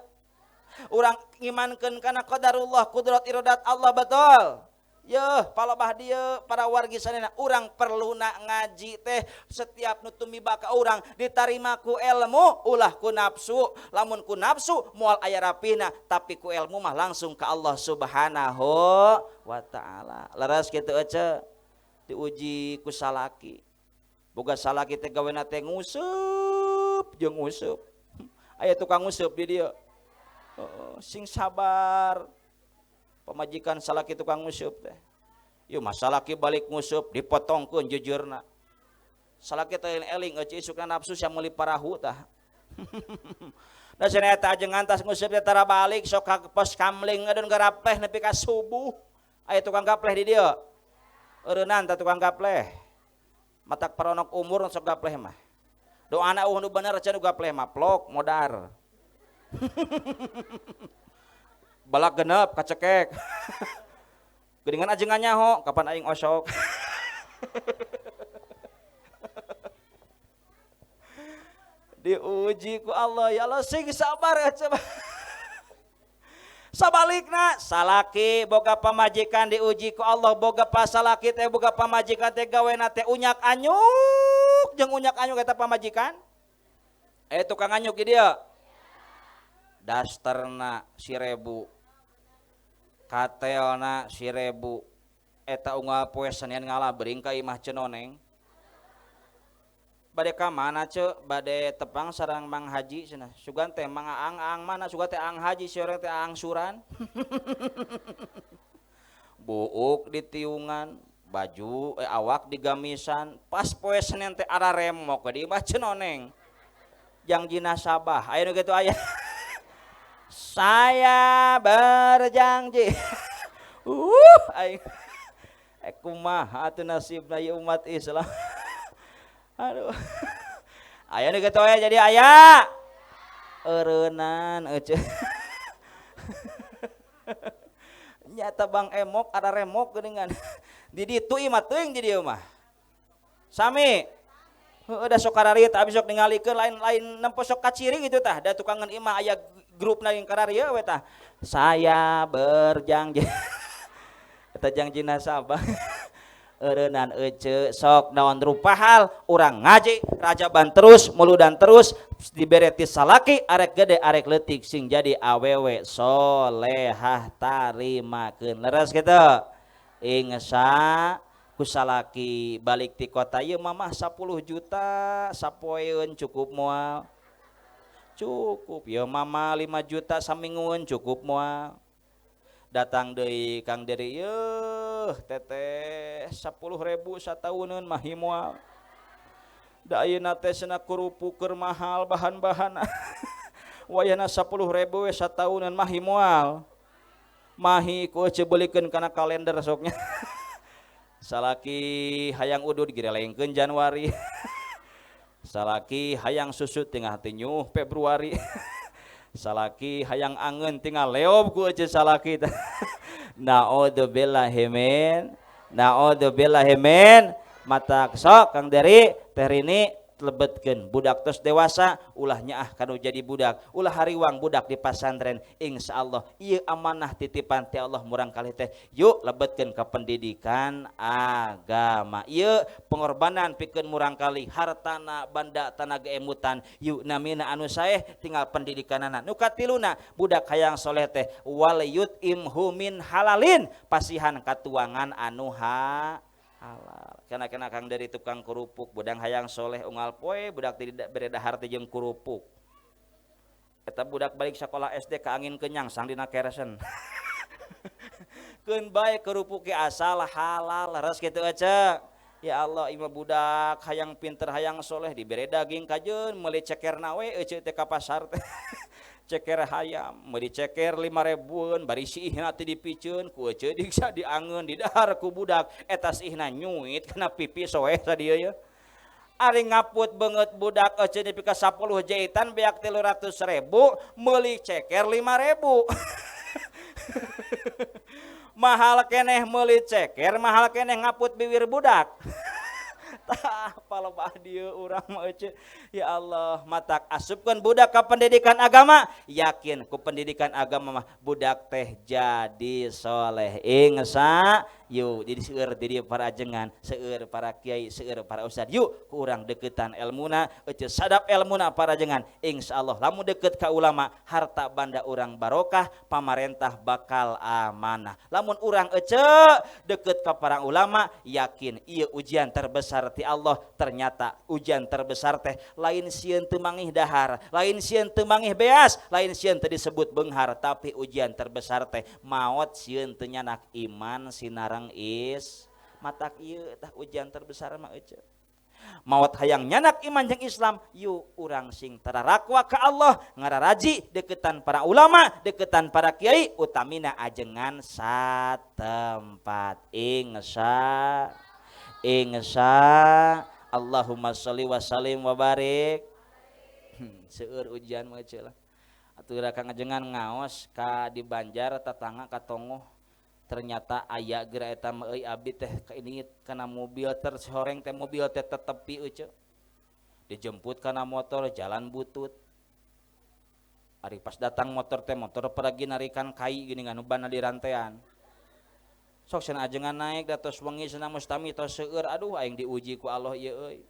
Urang ngimankeun kana qadarullah, kudrat iradat Allah, betul. Yeuh, palebah dieu para wargi sadayana urang perluna ngaji teh setiap nu tumiba ka urang ditarima ku ilmu, ulah ku nafsu. Lamun ku nafsu moal aya rapihna, tapi ku ilmu mah langsung ka Allah Subhanahu wa taala. Leres kitu ece. Diuji ku salaki. Boga salaki teh gawena teh nguseup jeung nguseup. Aya tukang nguseup di dieu. Sing sabar. Pamajikan salaki tukang nguseup teh. Yeuh mah salaki balik nguseup dipotongkeun jujurna. Salaki teh eling eueuh isukna nafsu sia meuli parahu tah. Da cenah eta ajengan ngantas nguseup teh tara balik sok ka pos kamling ngadon garapleh nepi ka subuh. Aya tukang gapleh di dieu. Eureunnan tah tukang gapleh. Matak paronok umur sok gapleh mah. Doana eueuh nu bener cenah gapleh mah plok modar. Balak genep kacekek. Geuningan ajengan nyaho kapan aing osok. Diuji ku Allah, ya Allah sing sabar coba. Sabalikna salaki boga pamajikan diuji ku Allah, boga pasalaki teh boga pamajikan teh gawena teh unyak anyuk jeung unyak anyuk eta pamajikan. Tukang anyuk di dieu. Dasterna 1000, katelna 1000, eta unggal poe Senin ngalabring ka imah Cenoneng. Bade ka mana ce? Bade tepang sareng Mang Haji cenah. Sugan teh Mang Aang, Aang mana? Sugan teh Aang Haji, si urang teh Aang Suran. Buuk ditiungan, baju awak digamisan, pas poe Senin teh araremok di imah Cenoneng. Jang jinasabah, aya nu kitu aya. Saya berjanji. Aing kumaha atuh nasibna ieu umat Islam. Aduh. Aya nu kitu aya jadi aya. Eureunnan eueuh. Nyata Bang Emok ada remok geuningan. Di ditu imah teuing di dieu mah. Sami. Heueuh da sok kararieu tah abis sok ningalikeun lain-lain nempo sok kaciri gitu tah. Da tukangan imah aya grupna yang kararieu we tah. Saya berjanji. Eta janji nasabah. Eureunnan ece sok naon rupa hal urang ngaji rajaban terus muludan terus dibere ti salaki arek gede arek leutik sing jadi awewe solehah tarimakeun. Leres kitu. Ingsa ku salaki balik ti kota ieu mamah 10 juta sapoeun cukup moal. Cukup. Ya mama 5 juta samingguan cukup moal. Datang deui Kang Deri, yeuh teteh 10.000 satauneun mahi moal. Da ayeuna teh cenah kerupuk keur mahal bahan-bahan. Wayahna 10.000 we satauneun mahi moal. Mahi ku ece beulikeun kana kalender soknya. Salaki hayang udud girelengkeun Januari. Salaki hayang susu tinggal tinyuh Februari. Salaki hayang angeun tinggal leob ku ece salaki. Naudzubillahi min, naudzubillahi min. Matak sok Kang Deri, Teh Rini lebetkeun budak tos dewasa ulah nyaah kanu jadi budak, ulah hariwang budak di pasantren. Insyaallah ieu amanah titipan ti Allah murang kali teh, yuk lebetkeun ka pendidikan agama. Ieu pengorbanan pikeun murang kali hartana banda tanaga emutan, yuk namina anu saeh tinggal pendidikanana. Nu katiluna budak hayang soleh teh wal yut'imhu min halalin, pasihan katuangan anu halal. Kena-kena Kang dari tukang kerupuk, budang hayang soleh unggal poe budak tidak bere dahar teh jeung kerupuk. Eta budak balik sekolah SD ka angin kenyang sang dina keresen. Keun bae kerupuk ge asal halal, leres kitu ece. Ya Allah, imah budak hayang pinter hayang soleh dibere daging kajeun meuli cekerna we ece teh ka pasar teh. Ceker hayam meuli ceker 5.000-eun bari siihna teh dipiceun ku ece diksa diangeun didahar ku budak eta siihna nyuit kana pipi soeh sadieu ye. Ari ngaput beungeut budak ece nepi ka 10 jaitan beak 300.000 meuli ceker 5.000. Mahal keneh meuli ceker, mahal keneh ngaput bibir budak. Tah palebah dieu urang mah ece. Ya Allah, matak asupkeun budak ka pendidikan agama, yakin ku pendidikan agama mah budak teh jadi soleh. Insya yuk jadi seueur di dieu para ajengan, seueur para kiai, seueur para ustad. Yuk ku urang deketan elmuna, ece sadap elmuna para ajengan. Insyaallah lamun deket ka ulama, harta banda urang barokah, pamarentah bakal amanah. Lamun urang ece deket ka para ulama, yakin ieu ujian terbesar ti Allah. Ternyata ujian terbesar teh lain sieun teu mangih dahar, lain sieun teu mangih beas, lain sieun teu disebut beunghar, tapi ujian terbesar teh maot sieun teu nyanak iman sinareng is. Matak ieu tah ujian terbesar mah ece. Maot hayang nyanak iman jeung Islam, yuk urang sing tararakwa ka Allah, ngararaji deketan para ulama, deketan para kiai, utamina ajengan satempat. Insya insya Allahumma sholli wa sallim wa barik. Seueur ujian mah ece lah. Atuh kang ajengan ngaos ka di Banjar tatangga ka Tongoh. Ternyata aya geura eta mah euy abdi teh ini kana mobil tersoreng teh mobil teh tetepi euy. Dijemput kana motor jalan butut. Ari pas datang motor teh motor pergi narikan kai gini nganu bana di rantean. Sok cenah ajengan naik da tos wengi cenah mustami tos seueur, aduh aing diuji ku Allah ieu euy.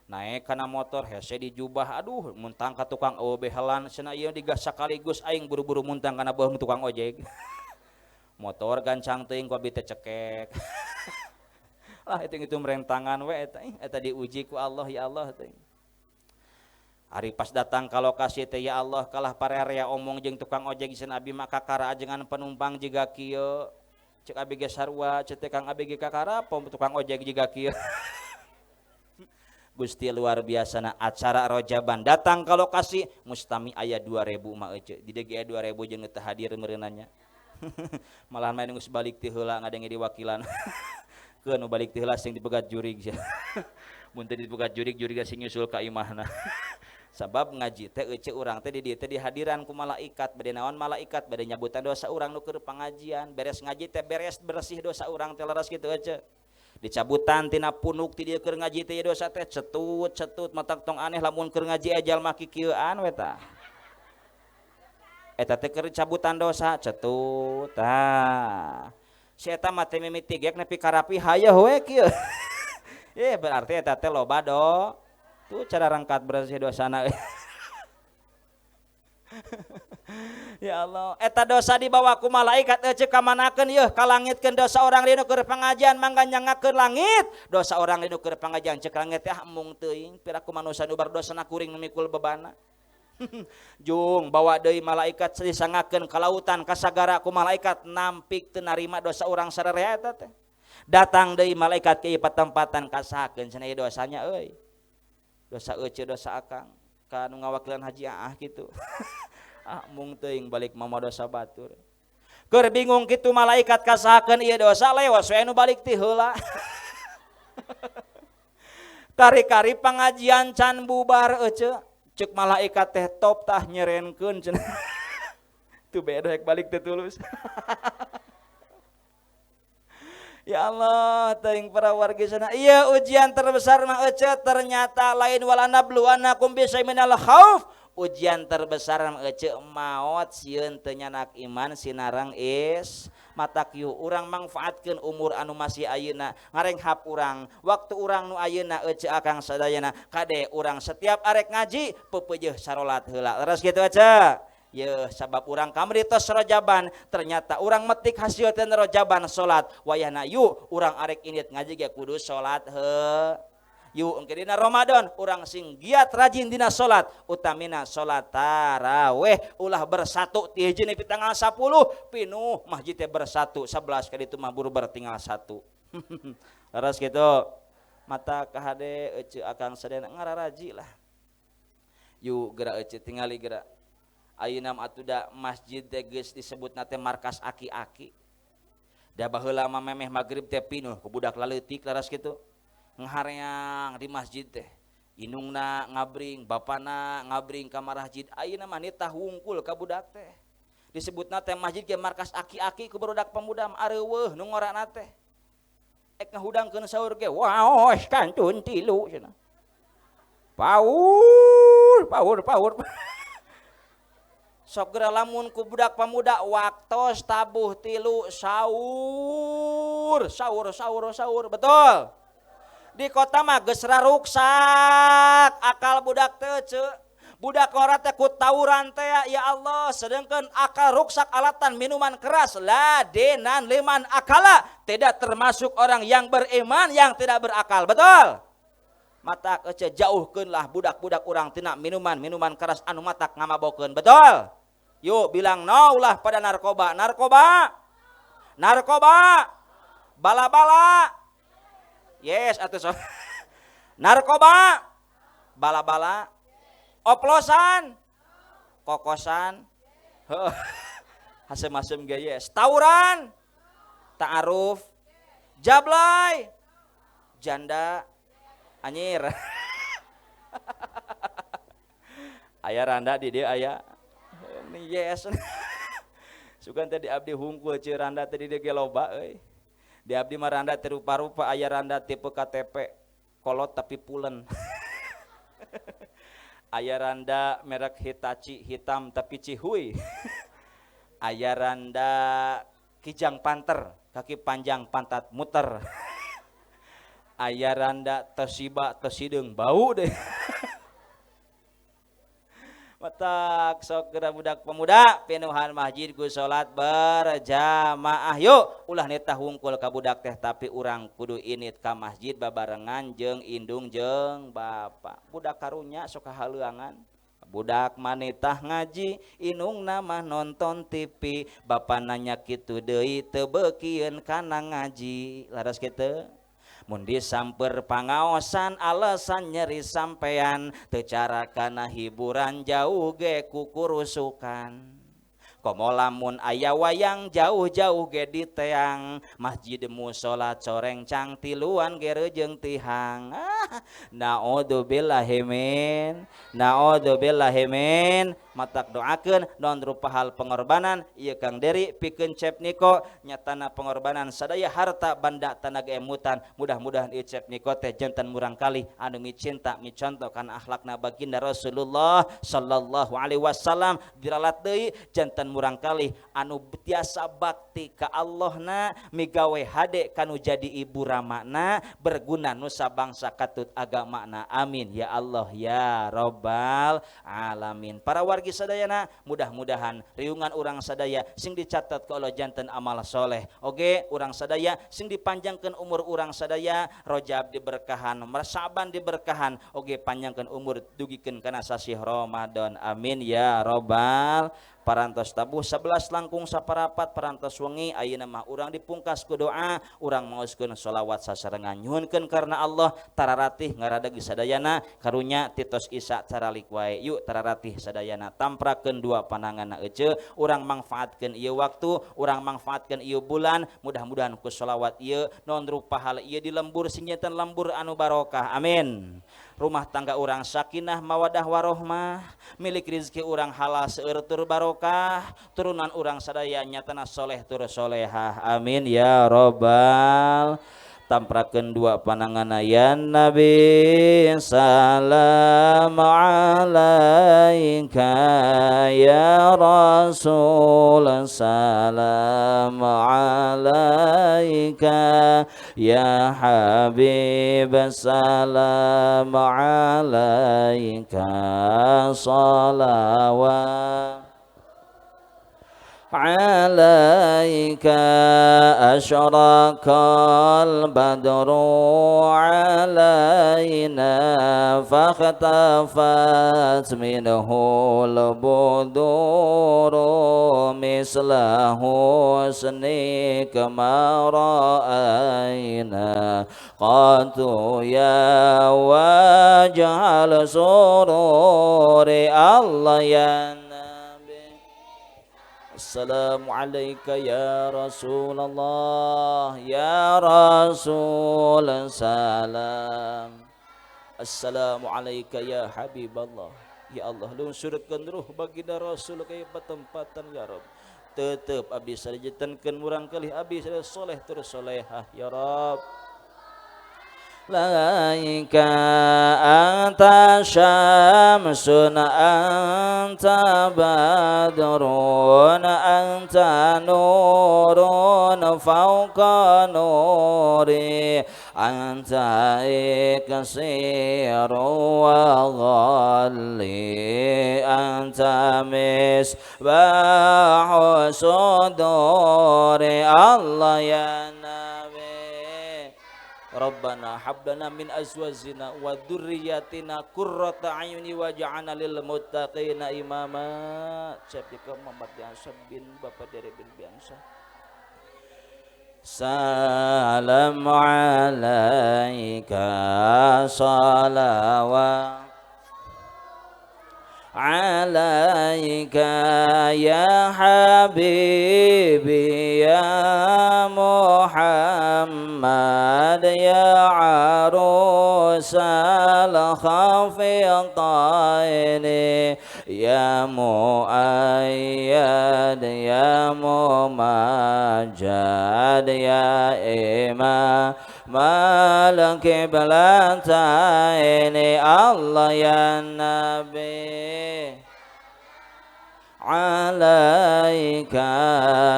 Naik kana motor hese dijubah, aduh muntang ka tukang eueuh behelan cenah ieu digas sakaligus aing buru-buru muntang kana beuh tukang ojek. Motor gancang teuing ku abdi teh cekek. Lah itu merentangan we eta, eta diuji ku Allah ya Allah teh. Ari pas datang ka lokasi teh ya Allah kalah parerea omong jeung tukang ojek cenah abi mah kakara ajengan penumpang jiga kieu. Cek abi ge sarua, cek teh Kang abi ge kakara pom tukang ojek jiga kieu. Gusti luar biasa na acara rojaban datang ka lokasi mustami aya 2000 mah ece. Di dieu ge 2000 jeung teu hadir meureunanya. Malahan main geus balik ti heula ngadenge diwakilan. Keun nu balik ti heula sing dipegat jurig sia. Mun teu dipegat jurig, jurig sing nyusul ka imahna. Sabab ngaji teh ece urang teh di dieu teh dihadiran ku malaikat, bade naon malaikat bade nyabutan dosa urang nu keur pangajian. Beres ngaji teh beres bersih dosa urang teh leres kitu ece. Dicabutan tina punuk ti dieu keur ngaji teh dosa teh cetut cetut matak tong aneh lamun keur ngaji ajal mah kikieuan we tah. Eta teh keur cabutan dosa cetut tah. Si eta mah teh mimiti gek nepi ka rapi hayeuh we kieu. Berarti eta teh loba do. Tuh cara rangkat bersih dosana. Ya Allah, eta dosa dibawa ku malaikat ece kamanakeun yeuh kalangitkeun dosa orang dinu keur pangajian mangga nyangakeun langit. Dosa orang dinu keur pangajian cek langit teh embung teuing piraku manusa nu bardosana kuring nu mikul bebana. Jung bawa deui malaikat disangakeun ka lautan ka sagara ku malaikat nampik teu narima dosa urang sararea eta teh. Datang deui malaikat ke patempatan kasahakeun cenah ieu dosanya euy. Dosa euceu dosa akang ka nu ngawakilan Haji Aah kitu. Ah mung teuing balik mah dosa batur. Keur bingung kitu malaikat kasahakeun ieu dosa lewas we nu balik ti heula. Kari-kari pangajian can bubar euceu. Cek malaikat teh top tah nyerenkeun cenah. Tuh beda hek balik teh tulus. Ya Allah, teuing para wargi sana. Iya ujian terbesar mah ece ternyata lain wala nabluwannakum bisyai'in minal khauf. Ujian terbesar mah ece maot sieun teu nyanak iman sinarang is matak yu urang mangfaatkeun umur anu masih ayeuna ngarenghap urang waktu urang nu ayeuna ece akang sadayana kade urang setiap arek ngaji peupeujeuh sarolat heula leres kitu ece. Yeuh sabab urang kamari tos rojaban ternyata urang metik hasil teh rojaban salat wayahna yuk urang arek indit ngaji ge kudu salat heuh. Yuk engke dina Ramadan urang sing giat rajin dina salat utamina salat taraweh ulah bersatu ti hiji nepi tanggal 10 pinuh masjid teh bersatu 11 ka ditu mah buru bertinggal 1. Leres kitu mata kahade ece akang sadayana ngararaji lah. Yuk geura ece tingali geura ayeuna mah atuh da masjid teh geus disebutna teh markas aki-aki. Da baheula mah memeh magrib teh pinuh ku budak laleutik leres kitu. Ngahareang di masjid teh indungna ngabring bapana ngabring ka masjid ayeuna mah nitah wungkul ka budak teh disebutna teh masjid ge markas aki-aki ku barudak pemuda mah areuweuh nu ngorana teh ek ngahudangkeun saur ge waos kantun tilu cenah paur paur paur. Sok geura lamun ku budak pemuda waktos tabuh tilu saur saur saur saur betul. Di kota mah geus raruksak akal budak teh ceu. Budak ngora teh ku tawuran teh ya Allah sedangkan akal ruksak alatan minuman keras la denan liman akala tidak termasuk orang yang beriman yang tidak berakal betul. Matak ece jauhkeunlah budak-budak urang tina minuman-minuman keras anu matak ngamabokeun betul. Yuk bilang no ulah pada narkoba narkoba narkoba bala-bala yes atuh so. Narkoba bala-bala oplosan kokosan hasem-hasem ge yes tawuran ta'aruf jablay janda anyir. Aya randa di dieu aya yes. Sugan teh di abdi hungkul ceu randa teh di dieu ge loba euy. Di abdi mah randa teh rupa-rupa aya randa tipe KTP kolot tapi pulen. Aya randa merek Hitachi hitam tapi cihuy. Aya randa kijang panter kaki panjang pantat muter. Aya randa Toshiba Toshideng bau deh. Matak sok geura budak pemuda pinuhan masjid ku salat berjamaah yuk ulah nitah wungkul ka budak teh tapi urang kudu init ka masjid babarengan jeung indung jeung bapa budak karunya sok kahaleuangan budak manitah ngaji indungna mah nonton TV bapa nanya kitu deui teu beukieun kana ngaji laras kitu. Mun disamper pangaosan alasan nyeri sampean teu cara kana hiburan jauh ge kukurusukan. Komo lamun aya wayang jauh-jauh ge diteang masjid musala coreng cang tiluan ge rejeung tihang. Ah, naudzubillahi min naudzubillahi min matak doakeun non rupa hal pengorbanan ieu Kang Deri pikeun Cep Niko nyatana pengorbanan sadaya harta banda tanaga emutan mudah-mudahan ieu Cep Niko teh janten murangkalih anu micinta micontoh kana akhlakna baginda Rasulullah sallallahu alaihi wasallam diralat deui janten murangkalih anu tiasa bakti ka Allahna migawe hade kanu jadi ibu ramana berguna nusa bangsa katut agamana. Amin ya Allah ya Rabbal alamin. Para wargi sadayana mudah-mudahan riungan urang sadaya sing dicatat ku Allah janten amal soleh. Oge urang sadaya sing dipanjangkeun umur urang sadaya, Rajab diberkahan, Syaban diberkahan, oge panjangkeun umur dugikeun kana sasih Ramadan. Amin ya Rabbal. Parantos tabuh 11 langkung saparapat parantos wengi ayeuna mah urang dipungkas ku doa, urang maoskeun sholawat sasarengan nyuhunkeun karena Allah tararatih ngaradeg sadayana karunya titos isa caralik wae. Yuk tararatih sadayana tamprakeun dua pananganna ece, urang mangfaatkeun ieu waktu, urang mangfaatkeun ieu bulan, mudah-mudahan ku sholawat ieu non rupa hal ieu di lembur sing janten lembur anu barokah. Amin. Rumah tangga urang sakinah mawadah warohmah, milik rizki urang halal seueur tur barokah, turunan urang sadaya nyatana soleh tur solehah. Amin ya robbal. Tamprakeun dua pananganna ya Nabi salam alaika ya Rasul salam alaika ya Habib salam alaika salawat alaika asyraqal badru alaina fakhtafat minhul buduru misla husnika ma ra'aina qatu ya wajhal sururi. Allah ya Assalamu alayka ya Rasulullah ya Rasul salam. Assalamu alayka ya Habiballah. Ya Allah lungsurkeun ruh baginda Rasul ka patempatan ya Rabb. Tetep abdi sarjetenkeun murang kalih abdi soleh terus solehah ya Rabb. Laika anta syamsun anta badrun anta nurun fawqa nuri anta iksiru wa ghalli anta misbahu suduri. Allah ya Nabi Rabbana hab lana min azwajina wa dzurriyyatina qurrata a'yuni waj'alna lil muttaqina imama. Siapa Muhammad Biansa bin Bapak Dere bin Biansa. Salam alaika salawat alaika ya habibi ya Muhammad ya arusal khafiqaini ya muayyad ya mumajjad ya imam malak qiblataini. Allah ya Nabi alaika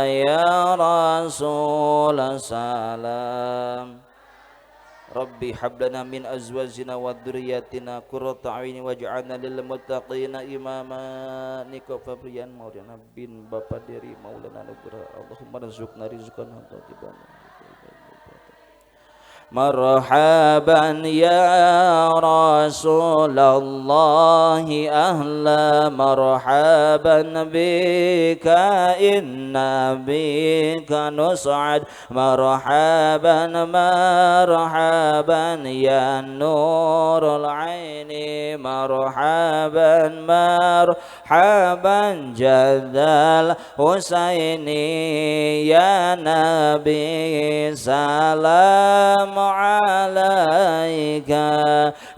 ya Rasul salam. Rabbi hab lana min azwajina wa dzurriyyatina qurrata a'yuni waj'alna lil muttaqina imama. Niko Fabrian Maulana bin Bapak Deri Maulana Nugraha. Allahumma rzuqna rizqan thayyiban. Marhaban ya Rasulullah ahla marhaban bika inna bika nus'ad marhaban marhaban ya nurul aini marhaban marhaban jadal Husaini ya Nabi salam alaika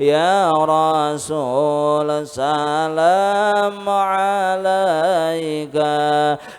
ya Rasul salam alaika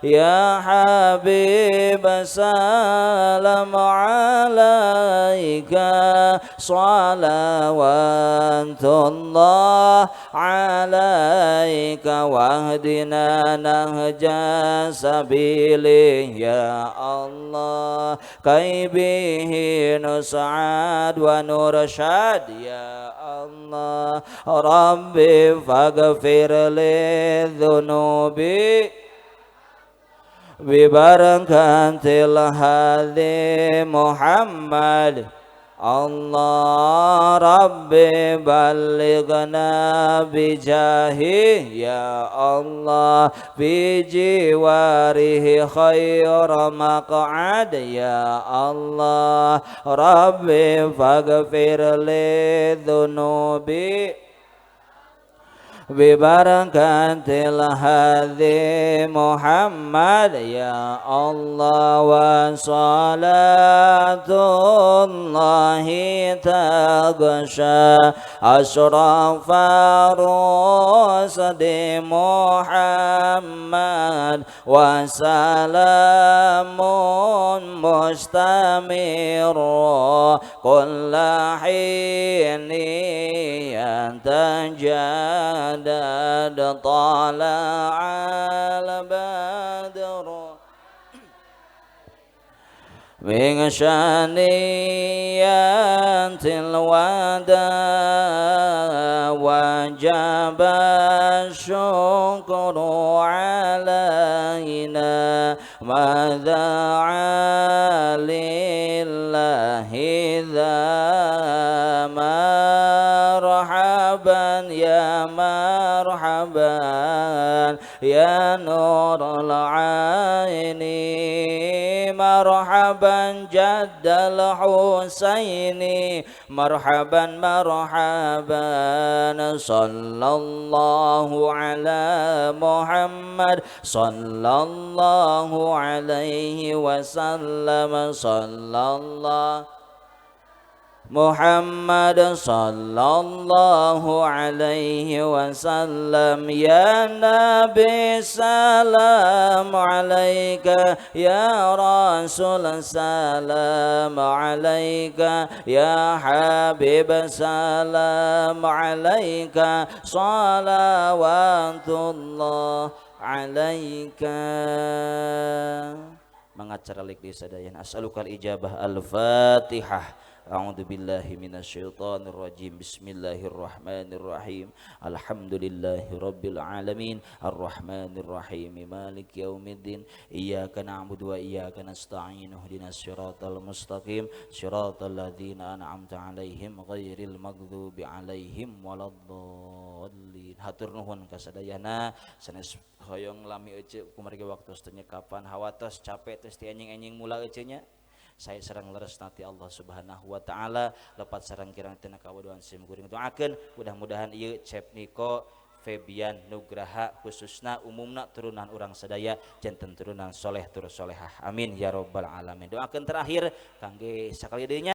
ya Habib salam alaika alaika salawatullah alaika wahdina nahja sabili ya Allah kai bihi nus'ad wa nursyad ya Allah Rabbi faghfir li dzunubi bibarakatil hadi Muhammad Allah Rabbi balighna bijahi ya Allah bijiwarihi khaira maq'ad ya Allah Rabbi faghfir li dzunubi bibarakatil hadi Muhammad ya Allah wa salatullahi taghsha asrafa rusdi Muhammad wa salamun mustamir kulla hini yantajad طلع البدر من شانيات الوداع وجب الشكر علينا ماذا لله ذا مرحبا يا مرحبا يا نور العين مرحبا جد الحسين مرحبا مرحبا صلى الله على محمد صلى الله عليه وسلم صلى الله محمد صلى الله عليه وسلم يا نبي سلام عليك يا رسول سلام عليك يا حبيب سلام عليك صلوات الله عليك. Mengacara lik di sadayan as'alukal ijabah. Al-Fatihah. A'udzu billahi minasyaitonir rajim. Bismillahirrahmanirrahim. Alhamdulillahi rabbil alamin. Arrahmanir rahim. Maliki yaumiddin. Iyyaka na'budu wa iyyaka nasta'in. Ihdinas siratal mustaqim. Siratal ladzina an'amta 'alaihim ghairil maghdubi 'alaihim waladdallin. Hatur nuhun ka sadayana. Sanes hoyong lami ece kumargi waktu teu nyekapan hawatos capek teh ti anjing-anjing mula ece nya. Saya sareng leres nanti Allah Subhanahu wa taala lepat sareng kirang tina kawaduan sim kuring doakeun mudah-mudahan ieu Cep Niko Febian Nugraha khususna umumna turunan urang sadaya janten turunan soleh tur solehah amin ya robbal alamin. Doakeun terakhir kangge sakali deui nya.